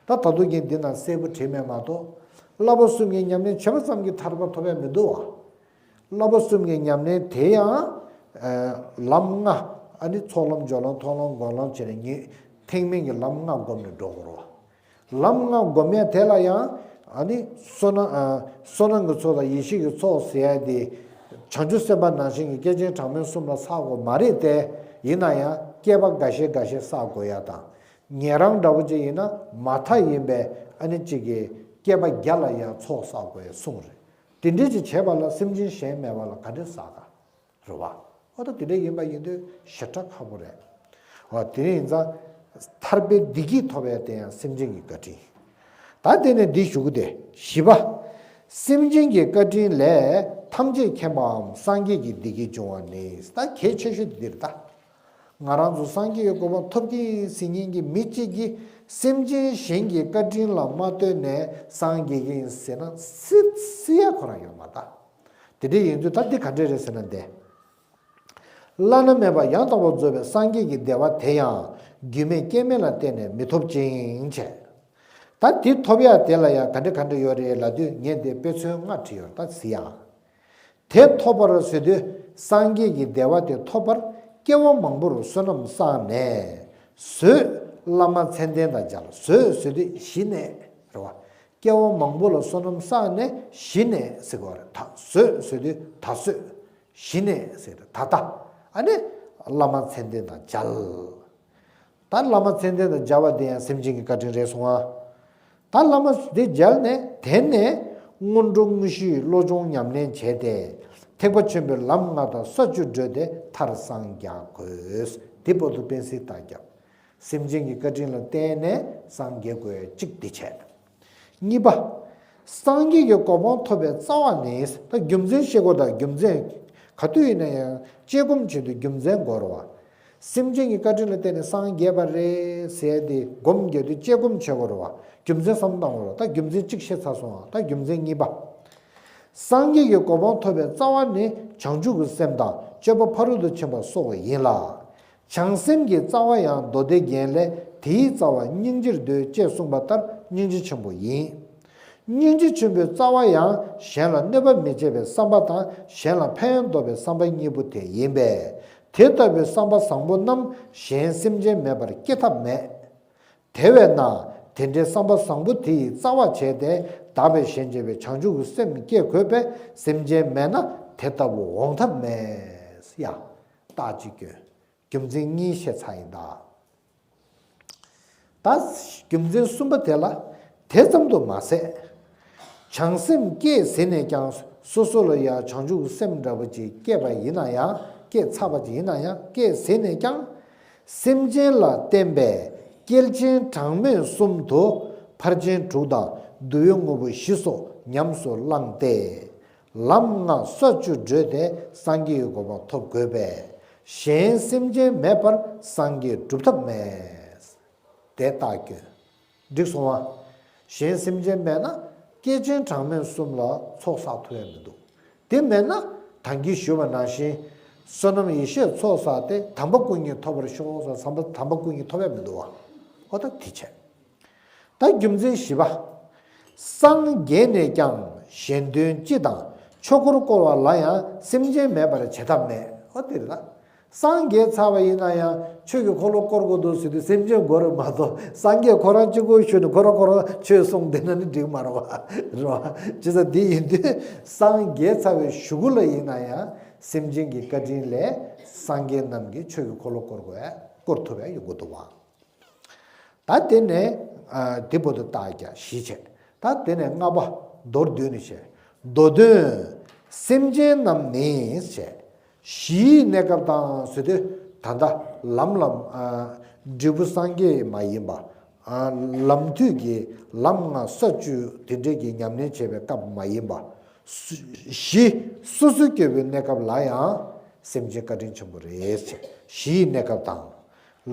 ད་ད་དུང་ངས་འདི་ན་གསལ་པོ་བྲིས་མེད་མ་གཏོགས། བསླབ་པ་གསུམ་གྱི་ཉམས་ལེན་བྱས་པ་ཙམ་གྱིས་ཐར་པ་ཐོབ་ཡ་མི་འདུག་བ། བསླབ་པ་གསུམ་གྱི་ཉམས་ལེན་དེ་ཡང་། ལམ་ལྔ། ཨ་ནི་ཚོགས་ལམ་སྦྱོར་ལམ་མཐོང་ལམ་སྒོམ་ལམ་བྱས་ནས་ངེས་ཐེག་དམན་གྱི་ལམ་ལྔ་བསྒོམས་ནས་འགྲོ་དགོས་རེད་བ། ལམ་ལྔ་བསྒོམ་ཡ་དེ་ལ་ཡང་། ཨ་ནི་བསོད་ནམས། བསོད་ནམས་ཀྱི་ཚོགས་དང་ཡེ་ཤེས་ཀྱི་ཚོགས་ཟེར་ཡ་དེ། བྱང་ཆུབ་སེམས་དཔའ་ནང་བཞིན་གྱི་སྐྱེས་ཆེན་གྲངས་མེད་གསུམ་ལ་བསགས་དགོས་མ་རེད་དེ། ཡིན་ན་ཡང་བསྐལ་པ་འགའ་ཤས་འགའ་ཤས་བསགས་དགོས་ཡ་དང་། ཉན་རང་འདྲ་བོ་ཅིག་ཡིན་ན་མ་མཐའ་ཡིན་པའི་ཨ་ནི་གཅིག་གིས་བསྐལ་པ་བརྒྱ་ལ་ཡང་ཚོགས་བསགས་དགོས་ཡ་གསུངས་རེད། དེ་འདྲས་ཅིག་བྱས་པ་ལ་སེམས་ཅན་གཞན་མེད་པ་ལ་ག་འདྲས་བསགས་དང་། རེད་བ། འོ་ད་དེ་འདྲས་ཡིན་པ་ཡིན་དུས་ཞེ་དྲག་ཁག་པོ་རེད། འོ་དེ་ཡིན་ཙང་། ཐར་པའི་བདེ་སྐྱིད་ཐོབ་ཡ་དེ་ཡང་སེམས་ཅན་གྱི་བཀའ་དྲིན། ད་དེ་ནས་འདི་ཞུ་གི་དེ་བཞི་པ། སེམས་ཅན་གྱི་བཀའ་དྲིན་ལས་ཐམས་ཅད་མཁྱེན་པའམ་སངས་རྒྱས་ཀྱི་བདེ་སྐྱིད་འབྱུང་བ་ནི། ད་གལ་ཆེ་ཤོས་དེ་འདིར་ད། ང་རང་ཚོ་སངས་རྒྱས་ཀྱི་གོ་འཕང་ཐོབ་ཀྱི་ཡིན་ཟེར་མཁན་གྱི་མི་གཅིག་གིས་སེམས་ཅན་གཞན་གྱི་བཀའ་དྲིན་ལ་མ་ལྟོས་ནས་སངས་རྒྱས་ཀྱི་ཡིན་ཟེར་ན་སྲིད་སྲིད་ཡ་ཁོ་རང་ཡོད་མ་ད། དེ་འདྲ་ཡིན་དུས་ད་འདི་ག་འདྲ་རེད་ཟེར་ན་འདི། བླ་ན་མེད་པ་ཡང་དག་པར་རྫོགས་པའི་སངས་རྒྱས་ཀྱི་བདེ་བ་དེ་ཡང་རྒྱུ་མེད་རྐྱེན་མེད་ལ་བརྟེན་ནས་མི་ཐོབ་ཅིང་བྱས། ད་དེ་ཐོབ་ཡ་དེ་ལ་ཡང་ག་འདྲ་ག་འདྲ་ཡོད་རེད་ལབ་དུས་ངས་འདི་དཔེ་མཚོན་ལྔ་བྲིས་ཡོད་ད་ཟེར་ཡ། དེ་ཐོབ་པར་བཟོས་དུས་སངས་རྒྱས་ཀྱི་བདེ་བ་དེ་ཐོབ་པར་སྐྱེ་བ་མང་པོར་བསོད་ནམས་བསགས་ནས། བཟོད། བླ་མ་མཚན་ལྡན་དང་མཇལ། བཟོད་ཟེར་དུས་གཞི་ནས་རེད་བ། སྐྱེ་བ་མང་པོ་ལ་བསོད་ནམས་བསགས་ནས་གཞི་ནས་ཟེར་གྱི་ཡོད་རེད་ད། བཟོད་ཟེར་དུས་ད་གཟོད། གཞི་ནས་ཟེར་ད་ལྟ། ཨ་ནི། བླ་མ་མཚན་ལྡན་དང་མཇལ། ད་བླ་མ་མཚན་ལྡན་དང་མཇལ་བ་དེ་ཡང་སེམས་ཅན་གྱི་བཀའ་དྲིན་རེད་སོང་ཨ། ད་བླ་མ་དེ་མཇལ་ནས་དེ་ནས་སྔོན་འགྲོ་དངོས་གཞིའི་བློ་སྦྱོང་ཉམས་ལེན་བྱས་ཏེ། ཐེག་པ་ཆེན་པོའི་ལམ་ལྔ་དང་ས་བཅུ་བགྲོད་དེ་མཐར་སངས་རྒྱ་དགོས། དེ་བར་དུ་བསྟན་སྲིད་ལྟར་བརྒྱབ། སེམས་ཅན་གྱི་བཀའ་དྲིན་ལ་བརྟེན་ནས་སངས་རྒྱས་དགོས་གཅིག་འདི་བྱས། གཉིས་པ། སངས་རྒྱས་ཀྱི་གོ་འཕང་ཐོབ་པའི་རྩ་བ་ནི། ད་རྒྱུ་མཚན་ཤེས་དགོས་དང་རྒྱུ་མཚན། ག་དུས་ཡིན་ན་ཡང་དཔྱད་སྒོམ་བྱེད་དུས་རྒྱུ་མཚན་དགོས་རེད་བ། སེམས་ཅན་གྱི་བཀའ་དྲིན་ལ་བརྟེན་ནས་སངས་རྒྱས་པ་རེད་ཟེར་ཏེ་སྒོམ་རྒྱག་དུས་དཔྱད་སྒོམ་བྱེད་དགོས་རེད་བ། རྒྱུ་མཚན་བསམ་བློ་བཏང་དགོས་རེད་བ། ད་རྒྱུ་མཚན་གཅིག་བཤད་ཚར་སོང་བ། ད་རྒྱུ་མཚན་གཉིས་པ། སངས་རྒྱས་ཀྱི་གོ་འཕང་ཐོབ་པའི་རྩ་བ་ནི་བྱང་ཆུབ་ཀྱི་སེམས་དང་སྤྱོད་པ་ཕ་རོལ་ཏུ་ཕྱིན་པ་སོགས་ཡིན་ལ། བྱང་སེམས་ཀྱི་རྩ་བ་ཡང་མདོ་སྡེ་རྒྱན་ལས་དེའི་རྩ་བ་སྙིང་རྗེར་འདོད་ཅེས་གསུངས་པ་ལྟར་སྙིང་རྗེ་ཆེན་པོ་ཡིན། སྙིང་རྗེ་ཆེན་པོའི་རྩ་བ་ཡང་གཞན་ལ་གནོད་པ་མི་བྱེད་པའི་བསམ་པ་དང་གཞན་ལ་ཕན་འདོགས་པའི་བསམ་པ་གཉིས་པོ་དེ་ཡིན་པས། དེ་ལྟ་བུའི་བསམ་པ་བཟང་པོ་རྣམས་གཞན་སེམས་ཅན་མེད་པར་སྐྱེ་ཐབས་མེད། དེ་བས་ན་དེ་འདྲའི་བསམ་པ་བཟང་པོ་དེ་ཡི་རྩ་བ་བྱས་ཏེ་བདག་པས་གཞན་གཅེས་པའི་བྱང་ཆུབ་ཀྱི་སེམས་བསྐྱེད་དགོས་པས་སེམས་ཅན་མེད་ན་དེ་ལྟ་བུ་འོང་ཐབས་མེད། ཡ། རྟགས་ཅིག་སྐྱོན། རྒྱུ་མཚན་གཉིས་བཤད་ཚར་ཡིན་ད། ད་རྒྱུ་མཚན་གསུམ་པ་དེ་ལ་དེ་ཙམ་དུ་མ་ཟད། བྱང་སེམས་བསྐྱེད་ཟེར་ནས་ཀྱང་སོ་སོ་ལ་ཡང་བྱང་ཆུབ་ཀྱི་སེམས་འདྲ་པོ་ཅིག་སྐྱེས་པ་ཡིན་ན་ཡང་ སྐྱེས་ཚར་བ་ཅིག་ཡིན་ན་ཡང་། སྐྱེས་ཟིན་ནས་ཀྱང་། སེམས་ཅན་ལ་བརྟེན་པའི་སྐྱེས་ཆེན་གྲངས་མེད་གསུམ་དུ། ཕར་ཕྱིན་དྲུག་དང་བསྡུ་བའི་དངོས་པོ་བཞི་སོགས་ཉམས་སུ་བླངས་ཏེ། ལམ་ལྔ་ས་བཅུ་བགྲོད་དེ་སངས་རྒྱས་ཀྱི་གོ་འཕང་ཐོབ་དགོས་པས། གཞན་སེམས་ཅན་མེད་པར་སངས་རྒྱས་སྒྲུབ་ཐབས་མེད། དེ་ལྟར་སྐྱོན། འགྲིག་སོང་བ། གཞན་སེམས་ཅན་མེད་ན་སྐྱེས་ཆེན་གྲངས་མེད་གསུམ་ལ་ཚོགས་བསགས་ཐུབ་ཡ་མི་འདུག་དེ་མེད་ན་ད་གིན་ཞུས་པ་ནང་བཞིན། བསོད་ནམས་ཡེ་ཤེས་ཚོགས་བསགས་ཏེ་དམ་པ་སྐུ་གཉིས་ཐོབ་པར་ཤོག་ཟེར། དམ་པ་དམ་པ་སྐུ་གཉིས་ཐོབ་ཡ་མི་འདུག་བ། ཨོ་ད་དེ་བྱས། ད་རྒྱུ་མཚན་བཞི་པ། སངས་རྒྱས་ནས་ཀྱང་གཞན་དོན་སྤྱི་དང་ཆོས་འཁོར་བསྐོར་བ་ལ་ཡང་སེམས་ཅན་མེད་པར་བྱེད་ཐབས་མེད། ཨོ་དེ་རེད་ད། སངས་རྒྱས་ཚར་བ་ཡིན་ན་ཡང་ཆོས་ཀྱི་འཁོར་ལོ་བསྐོར་དགོས་འདུག་ཟེར་དུས་སེམས་ཅན་དགོས་རེད་མ་གཏོགས། སངས་རྒྱས་ཁོ་རང་གཅིག་པོ་བཞུགས་ནས་ཁོ་རང་ཁོ་རང་ཆོས་གསུངས་བསྡད་ན་ནི་འགྲིག་མ་རེད་བ། རེད་བ། བྱས་ཙང་འདི་ཡིན་དུས་སངས་རྒྱས་ཚར་བའི་གཞུག་གུ་ལ་ཡིན་ན་ཡང་སེམས་ཅན་གྱི་བཀའ་དྲིན་ལས་སངས་རྒྱས་རྣམས་ཀྱིས་ཆོས་ཀྱི་འཁོར་ལོ་བསྐོར་དགོས། བསྐོར་ཐུབ་པ་ཡོང་གི་འདུག་བ། ད་དེ་ནས་ཨ་དེ་བར་དུ་བརྟག་བྱ་བཞི་བྱས། ད་དེ་ནས་ལྔ་པ་མདོར་བསྡུས་ནས་བྱས། མདོ་དོན། སེམས་ཅན་རྣམས་ནི་བྱས། གཞིའི་གནས་སྐབས་དང་ཟེར་དུས། ད་ལྟ་ལམ་ལམ་ཨ་འབྲས་བུ་སངས་རྒྱས་མ་ཡིན་པ། ཨ་ལམ་དུས་ཀྱི་ལམ་ལྔ་ས་བཅུ་དེ་འདྲས་ཀྱི་ཉམས་ལེན་བྱེད་པའི་སྐབས་མ་ཡིན་པ། སུ་གཞི་སོ་སོ་སྐྱེ་བོའི་གནས་སྐབས་ལ་ཡང་སེམས་ཅན་བཀའ་དྲིན་ཆེན་པོ་རེད་བྱས། གཞིའི་གནས་སྐབས་དང་།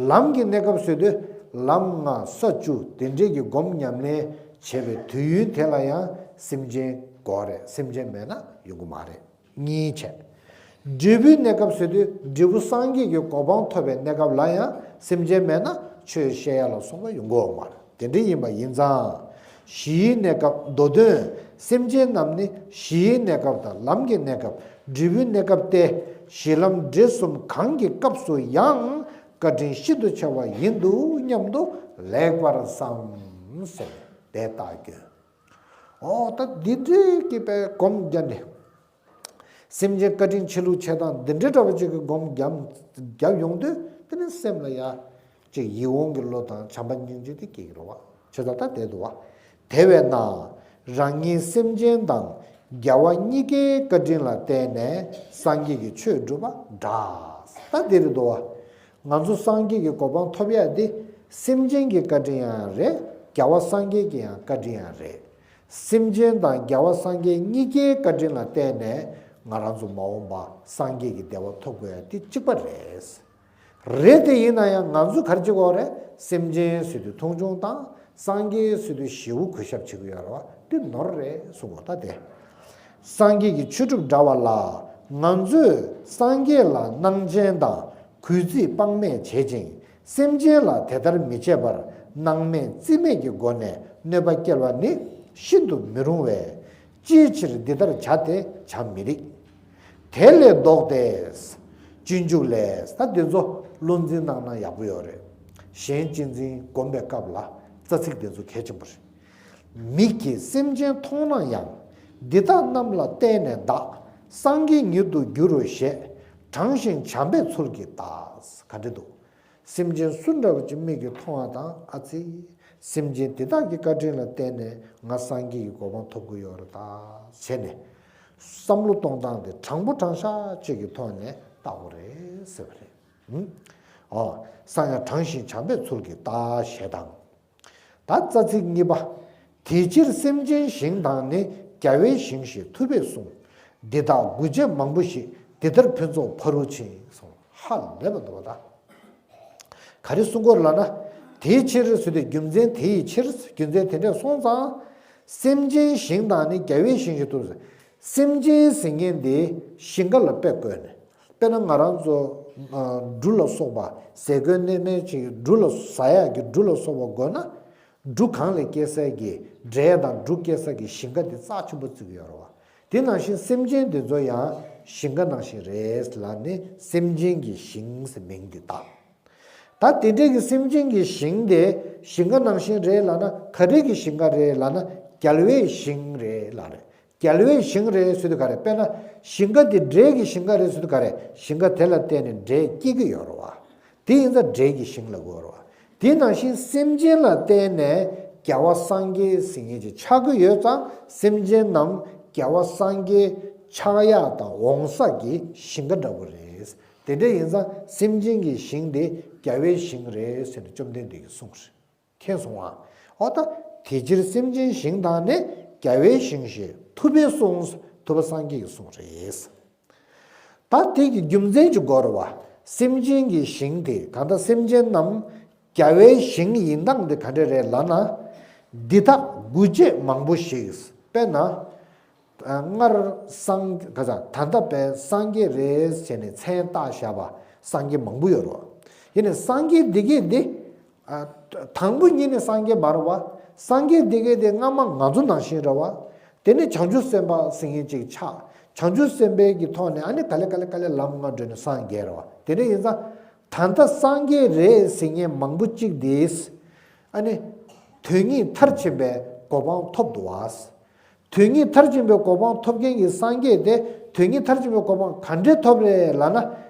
ལམ་གྱི་གནས་སྐབས་ཟེར་དུས། ལམ་ལྔ་ས་བཅུ་དེ་འདྲས་ཀྱི་སྒོམ་ཉམས་ལེན་བྱེད་པའི་དུས་ཡུན་དེ་ལ་ཡང་སེམས་ཅན་དགོས་རེད། སེམས་ཅན་མེད་ན་ཡོང་གི་མ་རེད། གཉིས་བྱས། འབྲས་བུའི་གནས་སྐབས་ཟེར་དུས། འབྲས་བུ་སངས་རྒྱས་ཀྱི་གོ་འཕང་ཐོབ་པའི་གནས་སྐབས་ལ་ཡང་སེམས་ཅན་མེད་ན་ཆོས་བཤད་ཡ་ལ་སོགས་པ་ཡོང་གི་ཡོད་མ་རེད། དེ་འདྲ་ཡིན་པ་ཡིན་ཙང་། གཞིའི་གནས་སྐབས། མདོ་དོན། སེམས་ཅན་རྣམས་ནི་གཞིའི་གནས་སྐབས་དང་ལམ་གྱི་གནས་སྐབས། འབྲས་བུའི་གནས་སྐབས་ཏེ། གཞི་ལམ་འབྲས་གསུམ་གང་གི་སྐབས་སུ་ཡང་བཀའ་དྲིན་ཤིན་ཏུ་ཆེ་བ་ཡིན་འདུག་སྙམ་དུ་ལེགས་པར་བསམ་ཟེར། དེ་ལྟར་སྐྱོན། ཨོ་ད་འདི་འདྲའི་གི་པའི་སྒོམ་རྒྱབ་ནས། སེམས་ཅན་བཀའ་དྲིན་ཆེ་ལུགས་ཆེ་སྟངས་འདི་འདྲའི་འདྲ་བ་ཅིག་གི་སྒོམ་རྒྱབ་རྒྱབ་ཡོང་དུས། དེ་ནི་སེམས་ལ་ཡ་ཅིག་ཡིད་འོང་གི་བློ་དང་བྱམས་པ་སྙིང་རྗེ་དེ་སྐྱེ་གི་རེད་བ། བྱས་ཙང་ད་དེ་འདུག་བ། དེ་བས་ན་རང་ཉིད་སེམས་ཅན་དང་རྒྱལ་བ་གཉིས་ཀའི་བཀའ་དྲིན་ལ་བརྟེན་ནས་སངས་རྒྱས་ཀྱི་ཆོས་སྒྲུབ་པ་འདྲ། ད་འདི་རེད་འདུག་བ། ང་ཚོ་སངས་རྒྱས་ཀྱི་གོ་འཕང་ཐོབ་ཡ་དེ་སེམས་ཅན་གྱི་བཀའ་དྲིན་ཡང་རེད། རྒྱལ་བ་སངས་རྒྱས་ཀྱི་ཡང་བཀའ་དྲིན་ཡང་རེད། སེམས་ཅན་དང་རྒྱལ་བ་སངས་རྒྱས་གཉིས་ཀའི་བཀའ་དྲིན་ལ་བརྟེན་ནས་ང་རང་ཚོ་མ་འོངས་པ་སངས་རྒྱས་ཀྱི་བདེ་བ་ཐོབ་དགོས་ཡ་དེ་གཅིག་པ་རེད། རེད་དེ་ཡིན་ན་ཡང་ང་ཚོ་ག་རེ་བྱེད་དགོས་རེད། སེམས་ཅན་ཟེར་དུས་མཐོང་ཆུང་དང་། སངས་རྒྱས་ཟེར་དུས་ཞེ་པོ་གུས་ཞབས་བྱེད་ཀྱི་ཡོད་རེད་བ། དེ་ནོར་རེད་གསུང་གོ་ད་དེ། སངས་རྒྱས་ཀྱི་ཆོས་སྒྲུབ་འདྲ་བ་ལ། ང་ཚོས་སངས་རྒྱས་ལ་སྣང་ཆེན་དང་གུས་བརྩི་དཔག་མེད་བྱེད་ཅིང་། སེམས་ཅན་ལ་དེ་ལྟར་མི་བྱེད་པར་སྣང་མེད་རྩིས་མེད་ཀྱི་སྒོ་ནས་གནོད་པ་སྐྱེལ་བ་ནི་ཤིན་ཏུ་མི་རུང་བས། ཅིའི་ཕྱིར་འདི་ལྟར་བྱ་སྟེ་བྱ་མི་རིགས། དེ་ལས་ལྡོག་སྟེ། སྤྱོད་འཇུག་ལས། ད་འདི་ཚོ་བློ་འཛིན་གནང་ན་ཡག་པོ་ཡོད་རེད། གཞན་གཅེས་འཛིན་སྒོམ་པའི་སྐབས་ལ་རྩ་ཚིག་འདི་ཚོ་གལ་ཆེན་པོ་རེད། མིག་གིས་སེམས་ཅན་མཐོང་ན་ཡང་། འདི་དག་རྣམས་ལ་བརྟེན་ནས་བདག་སངས་རྒྱས་ཉིད་དུ་འགྱུར་རོ་ཞེས། དྲང་ཞིང་བྱམས་པའི་ཚུལ་གྱིས་བལྟ། ག་འདྲ་འདུག་སེམས་ཅན་སུ་འདྲ་བ་ཅིག་མིག་གིས་མཐོང་བ་དང་། ཨ་ཙི། སེམས་ཅན་དེ་དག་གི་བཀའ་དྲིན་ལ་བརྟེན་ནས་ང་སངས་རྒྱས་ཀྱི་གོ་འཕང་ཐོབ་ཀྱི་ཡོད་རེད་ད་བྱས་ནས། བསམ་བློ་གཏོང་སྟངས་དེ་དྲང་པོ་དྲང་བཞག་ཅིག་གི་ཐོག་ནས་བལྟ་དགོས་རེད་ཟེར་བ་རེད། ཨོ། སངས་ཡང་དྲང་ཞིང་བྱམས་པའི་ཚུལ་གྱིས་བལྟ་ཞེས་དང་། ད་རྩ་ཚིག་གཉིས་པ། དེ་ཕྱིར་སེམས་ཅན་ཞིང་དང་ནི། རྒྱལ་བའི་ཞིང་ཞེས་ཐུབ་པས་གསུངས། འདི་དག་དགུ་བྱས་མང་པོ་ཞིག་འདི་ལྟར་ཕུན་ཚོགས་ཕ་རོལ་ཕྱིན་གསུངས། ཧ་ལས་པ་འདུག་བ་ད། ག་རེ་གསུང་གི་ཡོད་ལབ་ན། དེའི་ཕྱིར་ཟེར་དུས་རྒྱུ་མཚན་དེ་ཡི་ཕྱིར། རྒྱུ་མཚན་དེ་འདྲས་སོང་ཙང་། སེམས་ཅན་ཞིང་དང་ནི། རྒྱལ་བའི་ཞིང་ཞེས་ཐུབ་པས། སེམས་ཅན་ཟེར་མཁན་དེ་ཞིང་ཁ་ལ་དཔེ་བཀོད་ནས། དཔེར་ན་ང་རང་ཚོ་འབྲུ་ལ་སོགས་པ། ཟས་གོས་གནས་མལ་ཅིག་འབྲུ་ལ་ཟ་ཡག་གི་འབྲུ་ལ་སོགས་པ་དགོས་ན། འབྲུ་གང་ལས་སྐྱེ་ས་གི། འབྲས་དང་འབྲུ་སྐྱེ་ས་གི་ཞིང་ཁ་དེ་རྩ་ཆེན་པོ་བརྩི་གི་ཡོད་རེད་བ། དེ་ནང་བཞིན་སེམས་ཅན་དེ་ཚོ་ཡང་ཞིང་ཁ་ནང་བཞིན་རེད་ལབ་ནས་སེམས་ཅན་གྱི་ཞིང་ཟེར་མིང་དེ་བཏགས། ད་དེ་འདྲའི་གི་སེམས་ཅན་གྱི་ཞིང་དེ་ཞིང་ཁ་ནང་བཞིན་རེད་ལབ་ན། ག་རེ་གི་ཞིང་ཁ་རེད་ལབ་ན། རྒྱལ་བའི་ཞིང་རེད་ལབ་རེད། རྒྱལ་བའི་ཞིང་རེད་ཟེར་དུས་ག་རེ། དཔེར་ན་ཞིང་ཁ་དེ་འབྲས་ཀྱི་ཞིང་ཁ་རེད་ཟེར་དུས་ག་རེ། ཞིང་ཁ་དེ་ལ་བརྟེན་ནས་འབྲས་སྐྱེ་གི་ཡོད་རེད་བ། དེ་ཡིན་ཙང་འབྲས་ཀྱི་ཞིང་ལབ་དགོས་རེད་བ། དེ་ནང་བཞིན་སེམས་ཅན་ལ་བརྟེན་ནས་རྒྱལ་བ་སངས་རྒྱས་ཟེར་མཁན་ཅིག་ཆགས་ཀྱི་ཡོད་ཙང་། སེམས་ཅན་རྣམས་རྒྱལ་བ་སངས་རྒྱས་ ཆགས་ཡག་དང་འོང་ས་གི་ཞིང་ཁ་འདྲ་བོ་རེད། དེ་འདྲ་ཡིན་ཙང་སེམས་ཅན་གྱི་ཞིང་དེ་རྒྱལ་བའི་ཞིང་རེད་ཟེར་ནས་བཅོམ་ལྡན་འདས་ཀྱིས་གསུངས་རེད། མཁྱེན་སོང་ཨ། འོ་ད། དེ་ཕྱིར་སེམས་ཅན་ཞིང་དག་ནི། རྒྱལ་བའི་ཞིང་ཞེས་ཐུབ་པས་གསུངས། ཐུབ་པ་སངས་རྒྱས་ཀྱིས་གསུངས་རེད། ད་དེ་གི་རྒྱུ་མཚན་ཅིག་གོ་ར་བ། སེམས་ཅན་གྱི་ཞིང་དེ་གང་ལྟར་སེམས་ཅན་རྣམས་རྒྱལ་བའི་ཞིང་ཡིན་སྟངས་དེ་ག་འདྲ་རེད་ལབ་ན། འདི་དག་དགུ་བྱེད་མང་པོ་ཞིག་དཔེར་ན། སྔར་སངས་ག་ས་ད་ལྟ་བས་སངས་རྒྱས་རེད་ཟེར་ནས་མཚན་བཏགས་བཞག་པ་སངས་རྒྱས་མང་པོ་ཡོད་རེད། ཡིན་ནའི་སངས་རྒྱས་འདི་གས་འདི། དང་པོ་ཉིད་ནས་སངས་རྒྱས་མ་རེད་བ། སངས་རྒྱས་འདི་གས་འདི་སྔ་མ་ང་ཚོ་ནང་བཞིན་རེད་བ། དེ་ནས་བྱང་ཆུབ་སེམས་དཔའ་ཟེར་མཁན་ཅིག་ཆགས། བྱང་ཆུབ་སེམས་དཔའི་གི་ཐོག་ནས་ཨ་ནི་ག་ལེ་ག་ལེ་ག་ལེ་ལམ་ལྔ་བགྲོད་ནས་སངས་རྒྱས་རེད་བ། དེ་འདྲ་ཡིན་ཙང་། ད་ལྟ་སངས་རྒྱས་རེད་ཟེར་མཁན་མང་པོ་གཅིག་དེས། ཨ་ནི། དོན་གཉིས་མཐར་ཕྱིན་པའི་གོ་འཕང་ཐོབ་འདུག་བ། དོན་གཉིས་མཐར་ཕྱིན་པའི་གོ་འཕང་ཐོབ་མཁན་གྱི་སངས་རྒྱས་དེ་དོན་གཉིས་མཐར་ཕྱིན་པའི་གོ་འཕང་ག་འདྲས་ཐོབ་རེད་ལབ་ན།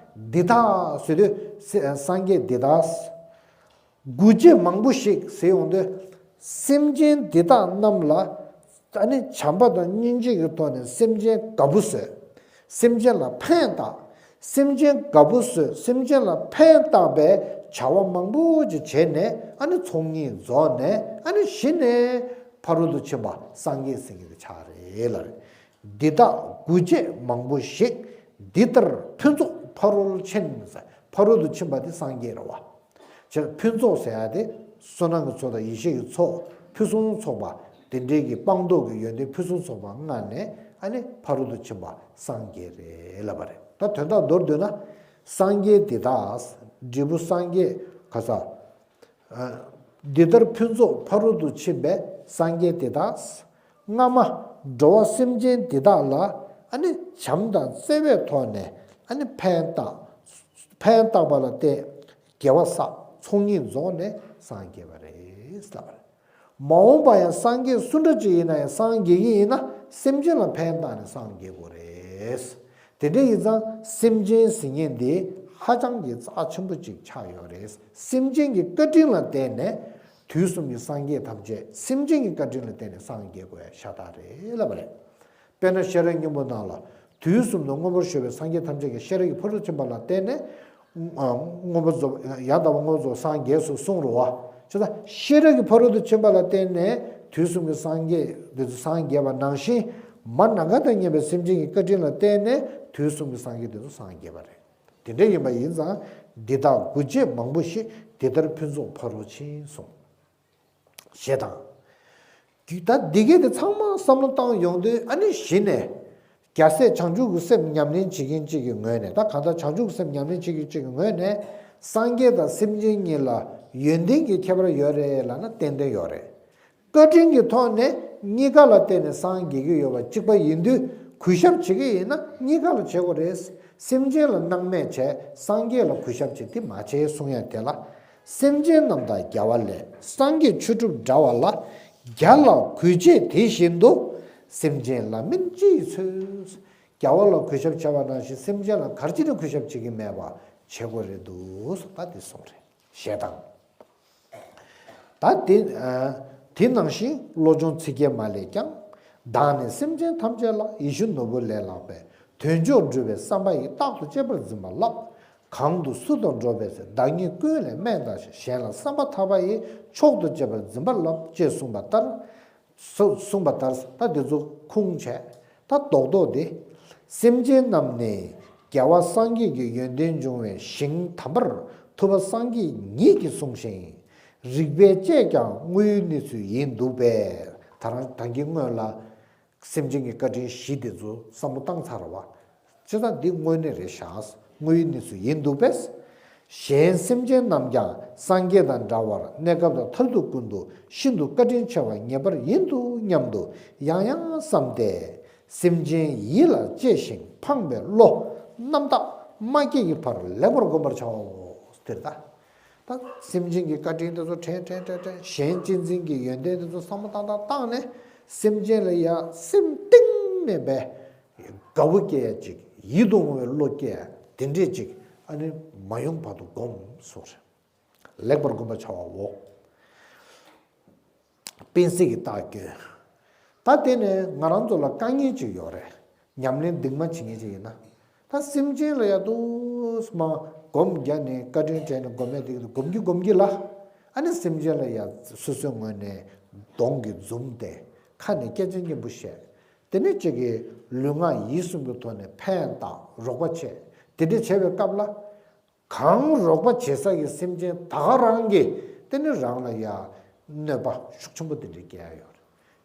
འདི་དག་ཟེར་དུས་སེ་སངས་རྒྱས་འདི་དག་དགུ་བྱེད་མང་པོ་ཞིག་ཟེར་ཡོང་དུས། སེམས་ཅན་འདི་དག་རྣམས་ལ། ཨ་ནི་བྱམས་པ་དང་སྙིང་རྗེ་གི་ཐོག་ནས་སེམས་ཅན་དགའ་པོ་བཟོས། སེམས་ཅན་ལ་ཕན་བཏགས། སེམས་ཅན་དགའ་པོ་བཟོས། སེམས་ཅན་ལ་ཕན་བཏགས་པའི་བྱ་བ་མང་པོ་ཅིག་བྱས་ནས། ཨ་ནི་ཚོགས་གཉིས་རྫོགས་ནས། ཨ་ནི་གཞི་ནས་ཕ་རོལ་ཏུ་ཕྱིན་པ་སངས་རྒྱས་ཟེར་མཁན་དེ་ཆགས་རེད་ལབ་རེད། འདི་དག་དགུ་བྱེད་མང་པོ་ཞིག་འདི་ལྟར་ཕུན་ཚོགས་ཕ་རོལ་ཕྱིན། ཕ་རོལ་ཏུ་ཕྱིན་པ་དེ་སངས་རྒྱས་རེད་བ། ཕུན་ཚོགས་ཟེར་ཡ་དེ། བསོད་ནམས་ཀྱི་ཚོགས་དང་ཡེ་ཤེས་ཀྱི་ཚོགས། ཕུན་སུམ་ཚོགས་པ། དེ་འདྲའི་གི་སྤངས་རྟོགས་ཀྱི་ཡོན་ཏན་ཕུན་སུམ་ཚོགས་པ་མངའ་ནས། ཨ་ནི་ཕ་རོལ་ཏུ་ཕྱིན་པ་སངས་རྒྱས་རེད་ལབ་པ་རེད། ད་དོན་དག་མདོར་བསྡུས་ན། སངས་རྒྱས་འདི་དག་འབྲས་བུ་སངས་རྒྱས་ག་ས། འདི་ལྟར་ཕུན་ཚོགས་ཕ་རོལ་ཏུ་ཕྱིན་པའི་སངས་རྒྱས་དེ་དག་སྔ་མ་འགྲོ་བ་སེམས་ཅན་དེ་དག་ལ། ཨ་ནི་བྱམས་དང་བརྩེ་བའི་ཐོག་ནས། ཨ་ནི་ཕན་བཏགས། ཕན་བཏགས་པ་ལ་བརྟེན། དགེ་བ་བསགས། ཚོགས་གཉིས་རྫོགས་ནས་སངས་རྒྱས་པ་རེད་ཟེར་བ་རེད། མ་འོངས་པ་ཡང་སངས་རྒྱས་སུ་འདྲ་ཅིག་ཡིན་ན་ཡང་སངས་རྒྱས་ཀྱི་ཡིན་ན་སེམས་ཅན་ལ་ཕན་བཏགས་ནས་སངས་རྒྱས་དགོས་རེད། དེ་འདྲ་ཡིན་ཙང་སེམས་ཅན་ཟེར་མཁན་འདི་ཧ་ཅང་གི་རྩ་ཆེན་པོ་ཅིག་ཆགས་ཡོད་རེད། སེམས་ཅན་གྱི་བཀའ་དྲིན་ལ་བརྟེན་ནས་དུས་གསུམ་གྱི་སངས་རྒྱས་ཐམས་ཅད་སེམས་ཅན་གྱི་བཀའ་དྲིན་ལ་བརྟེན་ནས་སངས་རྒྱས་དགོས་ཡ་ཤ་སྟག་རེད་ལབ་པ་རེད། དཔེར་ན་ཤེས་རབ་སྙིང་པོ་ནང་ལ། དུས་གསུམ་དུ་མངོན་པར་བཞུགས་པའི་སངས་རྒྱས་ཐམས་ཅད་ཀྱིས་ཤེས་རབ་ཀྱི་ཕ་རོལ་ཏུ་ཕྱིན་པ་ལ་བརྟེན་ནས། མངོན་པར་རྫོགས། ཡང་དག་པར་མངོན་པར་རྫོགས་སངས་རྒྱས་སུ་གསུངས་རེད་བ། ཅེས་དང་ཤེས་རབ་ཀྱི་ཕ་རོལ་ཏུ་ཕྱིན་པ་ལ་བརྟེན་ནས་དུས་གསུམ་གྱི་སངས་རྒྱས་དེ་ཚོ་སངས་རྒྱས་པ་ནང་བཞིན། མ་ན་ག་དང་མཉམ་པའི་སེམས་ཅན་གྱི་བཀའ་དྲིན་ལ་བརྟེན་ནས་དུས་གསུམ་གྱི་སངས་རྒྱས་དེ་ཚོ་སངས་རྒྱས་པ་རེད། དེ་འདྲ་ཡིན་པ་ཡིན་ཙང་། འདི་དག་དགུ་བྱེད་མང་པོ་ཞིག་འདི་ལྟར་ཕུན་ཚོགས་ཕ་རོལ་ཕྱིན་གསུངས། ཞེས་དང་། ད་འདི་གས་དེ་ཚང་མ་བསམ་བློ་བཏང་ཡོང་དུས། ཨ་ནི་གཞི་ནས། རྒྱལ་སྲས་བྱང་ཆུབ་ཀྱི་སེམས་ཉམས་ལེན་བྱེད་མཁན་གཅིག་གི་ངོས་ནས། ད་གང་ལྟར་བྱང་ཆུབ་ཀྱི་སེམས་ཉམས་ལེན་བྱེད་མཁན་གཅིག་གི་ངོས་ནས། སངས་རྒྱས་དང་སེམས་ཅན་གཉིས་ལ་ཡོན་ཏན་གྱི་ཁྱད་པར་ཡོད་རེད་ལབ་ན་ཏན་ཏན་ཡོད་རེད། བཀའ་དྲིན་གྱི་ཐོག་ནས་གཉིས་ཀ་ལ་བརྟེན་ནས་སངས་རྒྱས་ཀྱི་ཡོད་པ་གཅིག་པ་ཡིན་དུས། གུས་ཞབས་བྱེད་ཀྱི་ཡིན་ན་གཉིས་ཀ་ལ་བྱེད་དགོས་རེད། སེམས་ཅན་ལ་སྣང་མེད་བྱས། སངས་རྒྱས་ལ་གུས་ཞབས་བྱེད། དེ་མ་བྱེད་གསུང་ཡ་དེ་ལ། སེམས་ཅན་རྣམས་དང་རྒྱལ་བ་ལས། སངས་རྒྱས་ཆོས་གྲུབ་འདྲ་བ་ལ། རྒྱལ་ལ་གུས་བྱེད་དེ་བཞིན་དུ། སེམས་ཅན་ལ་མིན་ཅི་ཡི་ཚོད། རྒྱལ་བ་ལ་གུས་ཞབས་བྱ་བ་ནང་བཞིན་སེམས་ཅན་ལ་ག་རེ་བྱས་ནས་གུས་ཞབས་བྱེད་ཀྱི་མེད་པ་བྱེད་དགོས་རེད་འདུག་ད་དེ་གསུངས་རེད། ཞེས་དང་། ད་དེ། དེ་ནང་བཞིན་བློ་སྦྱོང་ཚིག་བརྒྱད་མ་ལས་ཀྱང་། བདག་ནི་སེམས་ཅན་ཐམས་ཅད་ལ། ཡིད་བཞིན་ནོར་བུ་ལས་ལྷག་པའི། དོན་མཆོག་སྒྲུབ་པའི་བསམ་པ་ཡིས། རྟག་ཏུ་གཅེས་པར་འཛིན་པ་བསླབ། གང་དུ་སུ་དང་འགྲོགས་པའི་ཚེ། བདག་ཉིད་ཀུན་ལས་དམན་བལྟ་ཞིང་། གཞན་ལ་བསམ་པ་ཐག་པ་ཡིས། མཆོག་ཏུ་གཅེས་པར་འཛིན་པ་བསླབ། ཅེས་གསུངས་པ་ལྟར། གསུངས་པ་ལྟར། ད་འདི་ཚོ་ཁུངས་བྱས། ད་རྡོག་རྡོག་འདི། སེམས་ཅན་རྣམས་ནི་རྒྱལ་བ་སངས་རྒྱས་ཀྱི་ཡོན་ཏན་འབྱུང་བའི་ཞིང་དམ་པར་ཐུབ་པ་སངས་རྒྱས་ཉིད་ཀྱིས་གསུངས་ཤིང་། རིགས་པས་དཔྱད་ཀྱང་དངོས་ཡོད་གནས་ཚུལ་ཡིན་འདུག་པས། ད་རང་ད་གིན་སྔོན་ལ་སེམས་ཅན་གྱི་བཀའ་དྲིན་བཞི་དེ་ཚོ་བསམ་བློ་བཏང་ཚར་བ། བྱས་ཙང་འདི་དངོས་གནས་རེད་ཤག་དངོས་ཡོད་གནས་ཚུལ་ཡིན་འདུག་པས། གཞན་སེམས་ཅན་རྣམས་ཀྱང་སངས་རྒྱས་དང་འདྲ་བར་གནས་སྐབས་དང་མཐར་ཐུག་ཀུན་ཏུ་ཤིན་ཏུ་བཀའ་དྲིན་ཆེ་བ་ངེས་པར་ཡིན་འདུག་སྙམ་དུ་ཡང་ཡང་བསམ་སྟེ། སེམས་ཅན་ཡིད་ལ་གཅེས་ཤིང་ཕངས་པའི་བློ་རྣམ་དག་མ་སྐྱེས་ཀྱི་བར་ལེགས་པར་བསྒོམ་པར་བྱའོ། དེར་ད། ད་སེམས་ཅན་གྱི་བཀའ་དྲིན་དེ་ཚོ་དྲན་དྲན་དྲན་དྲན། གཞན་གཅེས་འཛིན་གྱི་ཡོན་ཏན་དེ་ཚོ་བསམ་བློ་བཏང་བཏང་བཏང་ནས། སེམས་ཅན་ལ་ཡ་སེམས་གཏིང་ནས་བས། དགའ་བོ་སྐྱེ་ཡ་ཅིག་ཡིད་དུ་འོང་བའི་བློ་སྐྱེ་ཡ་དེ་འདྲས་ཅིག་ཨ་ནི་མ་ཡོང་བར་དུ་བསྒོམ་གསུངས་རེད། ལེགས་པར་བསྒོམ་པར་བྱ་བའོ། དཔེ་སྲིད་ཀྱི་རྟགས་སྐྱོན། ད་དེ་ནས་ང་རང་ཚོ་ལ་དཀའ་ངལ་ཅིག་ཡོད་རེད། ཉམས་ལེན་གདིང་མ་བྱེད་མཁན་ཅིག་ཡིན་ན། ད་སེམས་ཅན་ལ་ཡ་དུ་མ་སྒོམ་རྒྱག་ནས་བཀའ་དྲིན་དྲན་ནས་སྒོམ་ཡ་དེ་སྒོམ་གྱི་སྒོམ་གྱི་ལ། ཨ་ནི་སེམས་ཅན་ལ་ཡ་སོ་སོའི་ངོས་ནས་གདོང་གི་འཛུམ་བསྟན། ཁ་ནས་སྐད་ཆ་སྙན་པོ་བཤད། དེ་ནས་གཅིག་གི་ལུས་ངག་ཡིད་གསུམ་གྱི་ཐོག་ནས་ཕན་བཏགས་རོགས་པ་བྱས། དེ་འདྲ་བྱས་པའི་སྐབས་ལ། གང་རོགས་པ་བྱེད་ས་ཀྱི་སེམས་ཅན་ད་ག་རང་གིས་དེ་ནི་རང་ལ་ཡ་གནོད་པ་ཤུགས་ཆེན་པོ་དེ་འདྲ་སྐྱེལ་ཡ་ཡོད་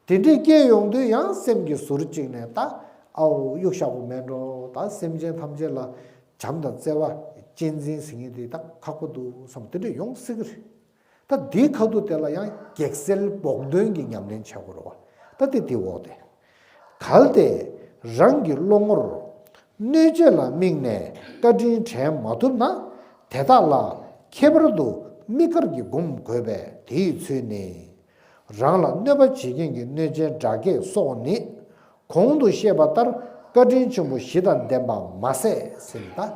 རེད། དེ་འདྲ་སྐྱེལ་ཡོང་དུས་ཡང་སེམས་ཀྱི་ཟུར་གཅིག་ནས་ད་ཨའོ་གཡུག་བཞག་པོ་མེད་འགྲོ། ད་སེམས་ཅན་ཐམས་ཅད་ལ་བྱམས་དང་བརྩེ་བ་གཅེས་འཛིན་ཟེར་མཁན་དེ་ད་ཁག་པོ་འདུག་བསམ་དེ་འདྲ་ཡོང་སྲིད་ཀྱི་རེད། ད་དེའི་ཁ་ཐུག་དེ་ལ་ཡང་གེགས་སེལ་བོགས་འདོན་གྱི་ཉམས་ལེན་བྱེད་དགོས་རེད་བ། ད་དེ་དེའི་འོག་དེ། གལ་ཏེ་རང་གི་བློ་ངོར་གནོད་བྱེད་ལ་དམིགས་ནས་བཀའ་དྲིན་དྲན་མ་ཐུབ་ན། དེ་དག་ལ་ཁྱད་པར་དུ་དམིགས་བཀར་གྱིས་བསྒོམ་དགོས་པས། དེའི་ཚུལ་ནི། རང་ལ་གནོད་པ་བྱེད་མཁན་གྱི་གནོད་བྱའི་དགྲ་བགེགས་སོགས་ནི། གོང་དུ་བཤད་པ་ལྟར་བཀའ་དྲིན་ཆེན་པོ་བཞི་དང་ལྡན་པ་མ་ཟད་ཟེར་ནས། ད་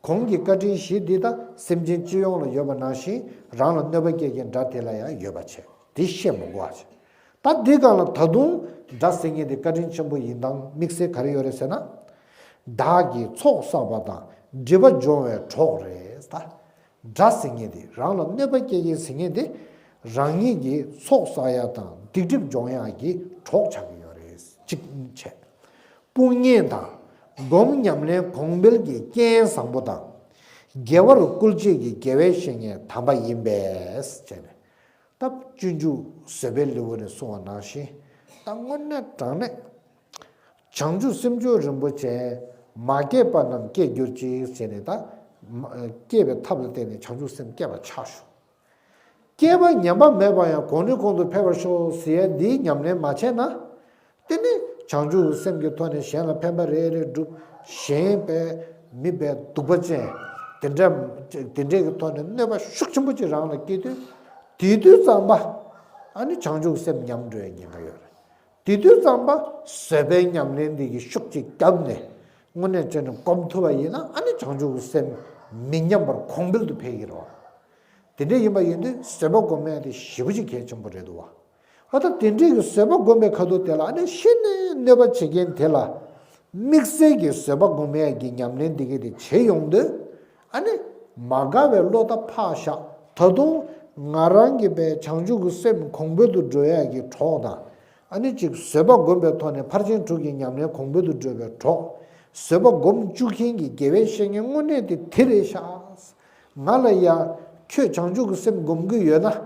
གོང་གི་བཀའ་དྲིན་བཞི་འདི་ད་སེམས་ཅན་སྤྱི་ཡོངས་ལ་ཡོད་པ་ནང་བཞིན་རང་ལ་གནོད་པ་སྐྱེལ་མཁན་དགྲ་དེ་ལ་ཡང་ཡོད་པ་བྱས། དེ་བཤད་མི་དགོས་པ་བྱས། ད་འདི་སྒང་ལ་ད་དུང་དགྲ་ཟེར་མཁན་དེ་བཀའ་དྲིན་ཆེན་པོ་ཡིན་སྟངས་དམིགས་བསལ་ག་རེ་ཡོད་རེད་ཟེར་ན། བདག་གིས་ཚོགས་བསགས་པ་དང་སྒྲིབ་པ་སྦྱོང་བའི་གྲོགས་རེད་ད། དགྲ་ཟེར་མཁན་དེ་རང་ལ་གནོད་པ་སྐྱེལ་མཁན་ཟེར་མཁན་དེ་རང་ཉིད་ཀྱི་ཚོགས་བསགས་ཡ་དང་སྡིག་སྒྲིབ་སྦྱོང་ཡ་གི་གྲོགས་ཆགས་ཀྱི་ཡོད་རེད། གཅིག་བྱས། དཔུང་གཉེན་དང་སྒོམ་ཉམས་ལེན་གོང་འཕེལ་གྱི་རྐྱེན་བཟང་པོ་དང་། དགེ་བར་བསྐུལ་བྱེད་ཀྱི་དགེ་བའི་བཤེས་གཉེན་དམ་པ་ཡིན་པས་བྱས་ནས། ད་སྤྱོད་འཇུག་བཟོད་པའི་ལེའུ་ནས་གསུངས་པ་ནང་བཞིན། ད་དངོས་གནས་དྲང་གནས། བྱང་ཆུབ་སེམས་མཆོག་རིན་པོ་ཆེ། མ་སྐྱེས་པ་རྣམས་སྐྱེ་གྱུར་ཅིག་ཟེར་ནས། ད་མ་སྐྱེས་པའི་ཐབས་ལ་བརྟེན་ནས་བྱང་ཆུབ་སེམས་སྐྱེ་བར་ཆགས་ཤོག་སྐྱེས་པ་ཉམས་པ་མེད་པ་ཡང་གོང་ནས་གོང་དུ་འཕེལ་བར་ཤོག་ཟེར་ཡ་འདིའི་ཉམས་ལེན་མ་བྱས་ན། དེ་ནི་བྱང་ཆུབ་སེམས་ཀྱི་ཐོག་ནས་གཞན་ལ་ཕན་པ་རེ་རེ་སྒྲུབ། གཞན་པའི་མི་པའི་སྡུག་པ་ཅན། དེ་འདྲ་དེ་འདྲའི་གི་ཐོག་ནས་གནོད་པ་ཤུགས་ཆེན་པོ་ཅིག་རང་ལ་སྐྱེལ་དུས། དེ་དུས་ཙམ་པ་ཨ་ནི་བྱང་ཆུབ་སེམས་ཉམས་འགྲོ་ཡ་ཉེན་ཁ་ཡོད་རེད། དེ་དུས་ཙམ་པ་བཟོད་པའི་ཉམས་ལེན་འདི་གི་ཤུགས་ཅིག་བརྒྱབ་ནས་དངོས་གནས་བྱས་ནས་སྒོམ་ཐུབ་པ་ཡིན་ན། ཨ་ནི་བྱང་ཆུབ་ཀྱི་སེམས་མི་ཉམས་པར་གོང་འཕེལ་དུ་འཕེལ་གྱི་རེད་བ། དེ་འདྲ་ཡིན་པ་ཡིན་དུས་བཟོད་པ་སྒོམ་ཡ་དེ་ཞེ་པོ་ཅིག་གལ་ཆེན་པོ་རེད་འདུག་བ། ཨ་ད་དེ་འདྲའི་གི་བཟོད་པ་སྒོམ་པའི་ཁ་ཐུག་དེ་ལ། ཨ་ནི་གཞི་ནས་གནོད་པ་བྱེད་མཁན་དེ་ལ་དམིགས་བསལ་གྱི་བཟོད་པ་སྒོམ་ཡ་གི་ཉམས་ལེན་འདི་ག་དེ་བྱེད་ཡོང་དུས། ཨ་ནི་མ་དགའ་བའི་བློ་ད་ཕར་བཞག་ད་དུང་ང་རང་གི་པའི་བྱང་ཆུབ་ཀྱི་སེམས་གོང་འཕེལ་དུ་འགྲོ་ཡ་གི་གྲོགས་དང་། ཨ་ནི་ཅིག་བཟོད་པ་སྒོམ་པའི་ཐོག་ནས་ཕར་ཕྱིན་དྲུག་གི་ཉམས་ལེན་གོང་འཕེལ་དུ་འགྲོ་བའི་གྲོགས། བཟོད་པ་སྒོམ་བཅུག་མཁན་གྱི་དགེ་བའི་བཤེས་གཉེན་དངོས་གནས་དེ་དེ་རེད་ཤག་ང་ལ་ཡ། ཁྱོད་བྱང་ཆུབ་ཀྱི་སེམས་སྒོམ་གྱི་ཡོད་ན།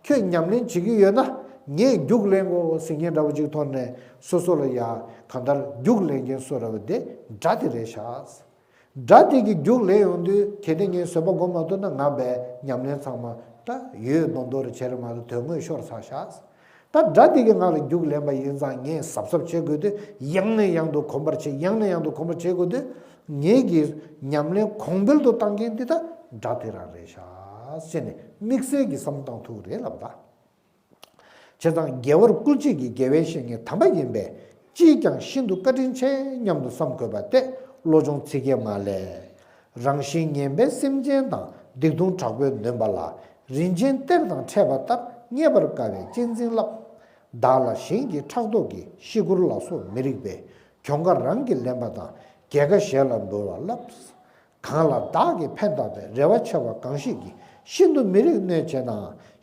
ཁྱོད་ཉམས་ལེན་བྱེད་ཀྱི་ཡོད་ན། ངས་རྒྱུགས་ལེན་དགོས་ཟེར་མཁན་འདྲ་བོ་ཅིག་ཐོག་ནས་སོ་སོ་ལ་ཡ། གང་ལྟར་རྒྱུགས་ལེན་མཁན་བཟོ་འདྲ་བོ་དེ་དགྲ་དེ་རེད་ཤག་དགྲ་དེ་གིས་རྒྱུགས་ལེན་ཡོང་དུས། གལ་ཏེ་ངས་བཟོད་པ་སྒོམ་མ་ཐུབ་ན། ང་པའི་ཉམས་ལེན་ཚང་མ་ད་ཡོད་མདོག་མདོག་རེ་བྱས་རེད་མ་གཏོགས་དོན་དངོས་ཤོར་ཚར་ཤག་ད་དགྲ་དེ་གིས་ང་ལ་རྒྱུགས་ལེན་པ་ཡིན་ཙང་། ངས་གཟབ་གཟབ་བྱེད་དགོས་དུས། ཡང་ནས་ཡང་དུ་གོམས་པར་བྱེད། ཡང་ནས་ཡང་དུ་གོམས་པར་བྱེད་དགོས་དུས། ངེད་ཀྱི་ཉམས་ལེན་གོང་འཕེལ་དུ་བཏང་མཁན་འདི་ད་དགྲ་དེ་རང་རེད་ཤག་ཟེར་ནས་དམིགས་བསལ་གྱི་བསམ་བློ་བཏང་ཐུབ་ཀྱི་རེད་ལབ་ད། བྱས་ཙང་དགེ་བར་བསྐུལ་བྱེད་ཀྱི་དགེ་བའི་བཤེས་གཉེན་དམ་པ་ཡིན་པས། ཅིས་ཀྱང་ཤིན་ཏུ་བཀའ་དྲིན་ཆེ་སྙམ་དུ་བསམ་དགོས་པ་སྟེ། བློ་སྦྱོང་ཚིག་བརྒྱད་མ་ལས། རང་བཞིན་ངན་པའི་སེམས་ཅན་དང་། སྡིག་ལྟུང་དྲག་པོས་ནོན་པ་ལ། རིན་ཆེན་གཏེར་དང་འཕྲད་པ་ལྟར། རྙེད་པར་དཀའ་བའི་གཅེས་འཛིན་བསླབ། བདག་ལ་གཞན་གྱིས་ཕྲག་དོག་གིས། བཤིག་བཀུར་ལ་སོགས་མི་རིགས་པའི། གྱོང་ཁ་རང་གིས་ལེན་པ་དང་། རྒྱལ་ཁ་གཞན་ལ་འབུལ་བ་བསླབ། གང་ལ་བདག་གིས་ཕན་བཏགས་པའི། རེ་བ་ཆེ་བ་གང་ཞིག་གིས། ཤིན་ཏུ་མི་རིགས་གནོད་བྱེད་ན།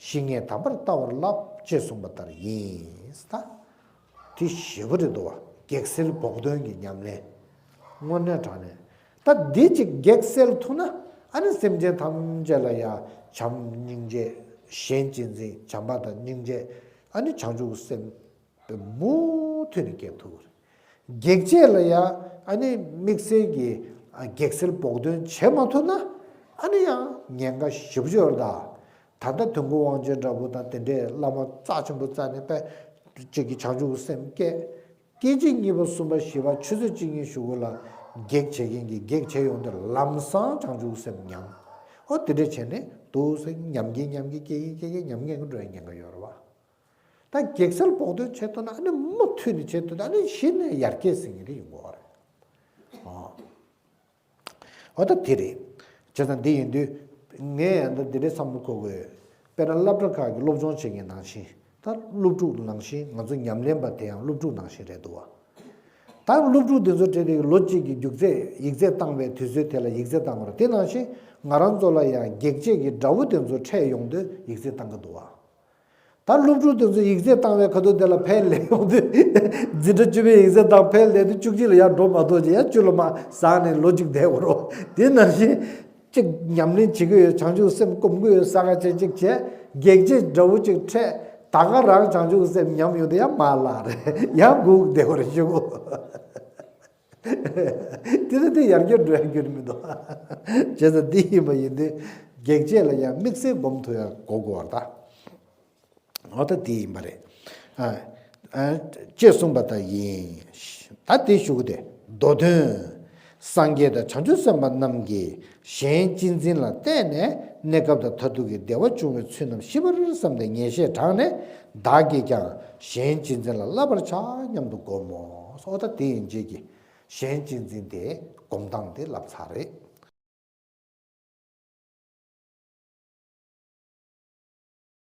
ཞིག་ངས་དམ་པར་བལྟ་བར་བསླབ། ཅེས་གསུངས་པ་ལྟར་ཡིན། ད་དེ་ཞེ་པོ་རེད་འདུག་བ། གེགས་སེལ་བོགས་འདོན་གྱི་ཉམས་ལེན། དངོས་གནས་དྲང་གནས། ད་འདི་གཅིག་གེགས་སེལ་ཐུབ་ན། ཨ་ནི་སེམས་ཅན་ཐམས་ཅད་ལ་ཡ་བྱམས་སྙིང་རྗེ། གཞན་གཅེས་འཛིན། བྱམས་པ་དང་སྙིང་རྗེ། ཨ་ནི་བྱང་ཆུབ་སེམས་པའི་མུ་མཐུད་ནས་སྐྱེ་ཐུབ་ཀྱི་རེད། གེགས་བྱེད་ལ་ཡ་ཨ་ནི་དམིགས་བསལ་གྱི་ཨ་གེགས་སེལ་བོགས་འདོན་བྱེད་མ་ཐུབ་ན། ཨ་ནི་ཡང་ཉེན་ཁ་ཞེ་པོ་ཅིག་ཡོད་རེད་ད། ད་ལྟ་དོན་གོ་དབང་ཆེན་འདྲ་པོ་དང་དེ་འདྲའི་བླ་མ་རྩ་ཆེན་པོ་རྩ་ནས་དཔེ་གཅིག་གིས་བྱང་ཆུབ་ཀྱི་སེམས་བསྐྱེད། སྐད་ཅིག་གཉིས་པ་གསུམ་པ་བཞི་པ་ཆུ་ཚོད་གཅིག་གཉིས་གཞུག་གུ་ལ་གེགས་བྱེད་མཁན་གྱི་གེགས་བྱེད་ཡོང་དུས་ལམ་སང་བྱང་ཆུབ་ཀྱི་སེམས་ཉམས། ཨོ་དེ་འདྲ་བྱས་ནས་འདུག་སེ་ཉམས་ཀྱིན་ཉམས་ཀྱིན་སྐྱེ་གིན་སྐྱེ་གིན་ཉམས་ངན་གྱི་འགྲོ་ཡ་ཉེན་ཁ་ཡོད་རེད་བ། ད་གེགས་སེལ་བོགས་འདོན་བྱེད་ཐུབ་ན་ཨ་ནི་མུ་མཐུད་ནས་བྱེད་ཐུབ་ན་ཨ་ནི་གཞི་ནས་ཡར་རྒྱས་ཟེར་མཁན་དེ་ཡོང་གི་ཡོད་རེད། ཨོ། འོ་ད་དེ་རེད། བྱས་ཙང་འདི་ཡིན་དུས། ངས་ཡང་ད་འདི་འདྲའི་བསམ་བློ་འཁོར་དགོས། དཔེར་ན་སློབ་གྲྭ་ཁག་གི་སློབ་སྦྱོང་བྱེད་མཁན་ནང་བཞིན། ད་སློབ་ཕྲུག་ནང་བཞིན། ང་ཚོ་ཉམས་ལེན་པ་དེ་ཡང་སློབ་ཕྲུག་ནང་བཞིན་རེད་འདུག་བ། ད་སློབ་ཕྲུག་དེ་ཚོ་འཕྲད་དུས་ལོ་གཅིག་གི་རྒྱུགས་ཚད་ཡིག་ཚད་བཏང་བའི་དུས་ཚོད་དེ་ལ་ཡིག་ཚད་བཏང་དགོས་རེད། དེ་ནང་བཞིན་ང་རང་ཚོ་ལ་ཡང་གེགས་བྱེད་ཀྱི་དགྲ་བོ་དེ་ཚོ་འཕྲད་ཡོང་དུས་ཡིག་ཚད་བཏང་གི་འདུག་བ། ད་སློབ་ཕྲུག་དེ་ཚོ་ཡིག་ཚད་བཏང་བའི་ཁ་ཐུག་དེ་ལ་ཕར་སླེབས་ཡོང་དུས་འཛིན་གྲྭ་བཅུ་པའི་ཡིག་ཚད་བཏང་ཕར་སླེབས་དུས་བཅུ་གཅིག་ལ་ཡར་འགྲོ་མ་ཐུབ་ཅིག་ཡར་བཅུ་ལ་མར་ཟག་ནས་ལོ་གཅིག་བསྡད་དགོས་རེད། དེ་ནང་བཞིན་གཅིག་ཉམས་ལེན་བྱེད་ཀྱི་ཡོད། བྱང་ཆུབ་སེམས་སྒོམ་གྱི་ཡོད། ས་ག་ཆེ་གཅིག་བྱས། གེགས་བྱེད་དགྲ་བོ་གཅིག་འཕྲད། ད་ག་རང་བྱང་ཆུབ་སེམས་ཉམས་ཡོང་དུས་ཡང་མར་བརླག་རེད། ཡང་སྒུག་བསྡད་དགོས་རེད་ཞུ་གོ། དེ་ལ་དེ་ཡར་རྒྱས་འགྲོ་ཡ་རྒྱུ་མི་འདུག་བྱས་ཙང་འདི་ཡིན་པ་ཡིན་དུས་གེགས་བྱེད་ལ་ཡང་དམིགས་བསལ་སྒོམ་ཐུབ་ཡ་གོ་དགོས་པ་རེད་ད། འོ་ད་དེ་ཡིན་པ་རེད། ཨ། ཨ། ཅེས་གསུངས་པ་ལྟར་ཡིན། ད་དེ་ཞུ་གི་དེ། མདོ་དོན། སངས་རྒྱས་དང་བྱང་ཆུབ་སེམས་དཔའ་རྣམས་ཀྱིས་གཞན་གཅེས་འཛིན་ལ་བརྟེན་ནས་གནས་སྐབས་དང་མཐར་ཐུག་གི་བདེ་བ་འབྱུང་བའི་ཚུལ་རྣམས་ཤེས་པར་བསམས་ཏེ་ངེས་ཤེས་དྲངས་ནས། བདག་གིས་ཀྱང་གཞན་གཅེས་འཛིན་ལ་བསླབ་པར་བྱ་སྙམ་དུ་བསྒོམ་མོ། འོ་ད་དེ་ཡིན་རྗེས་ཀྱི་གཞན་གཅེས་འཛིན་དེ་སྒོམ་སྟངས་དེ་བསླབས་ཚར་རེད།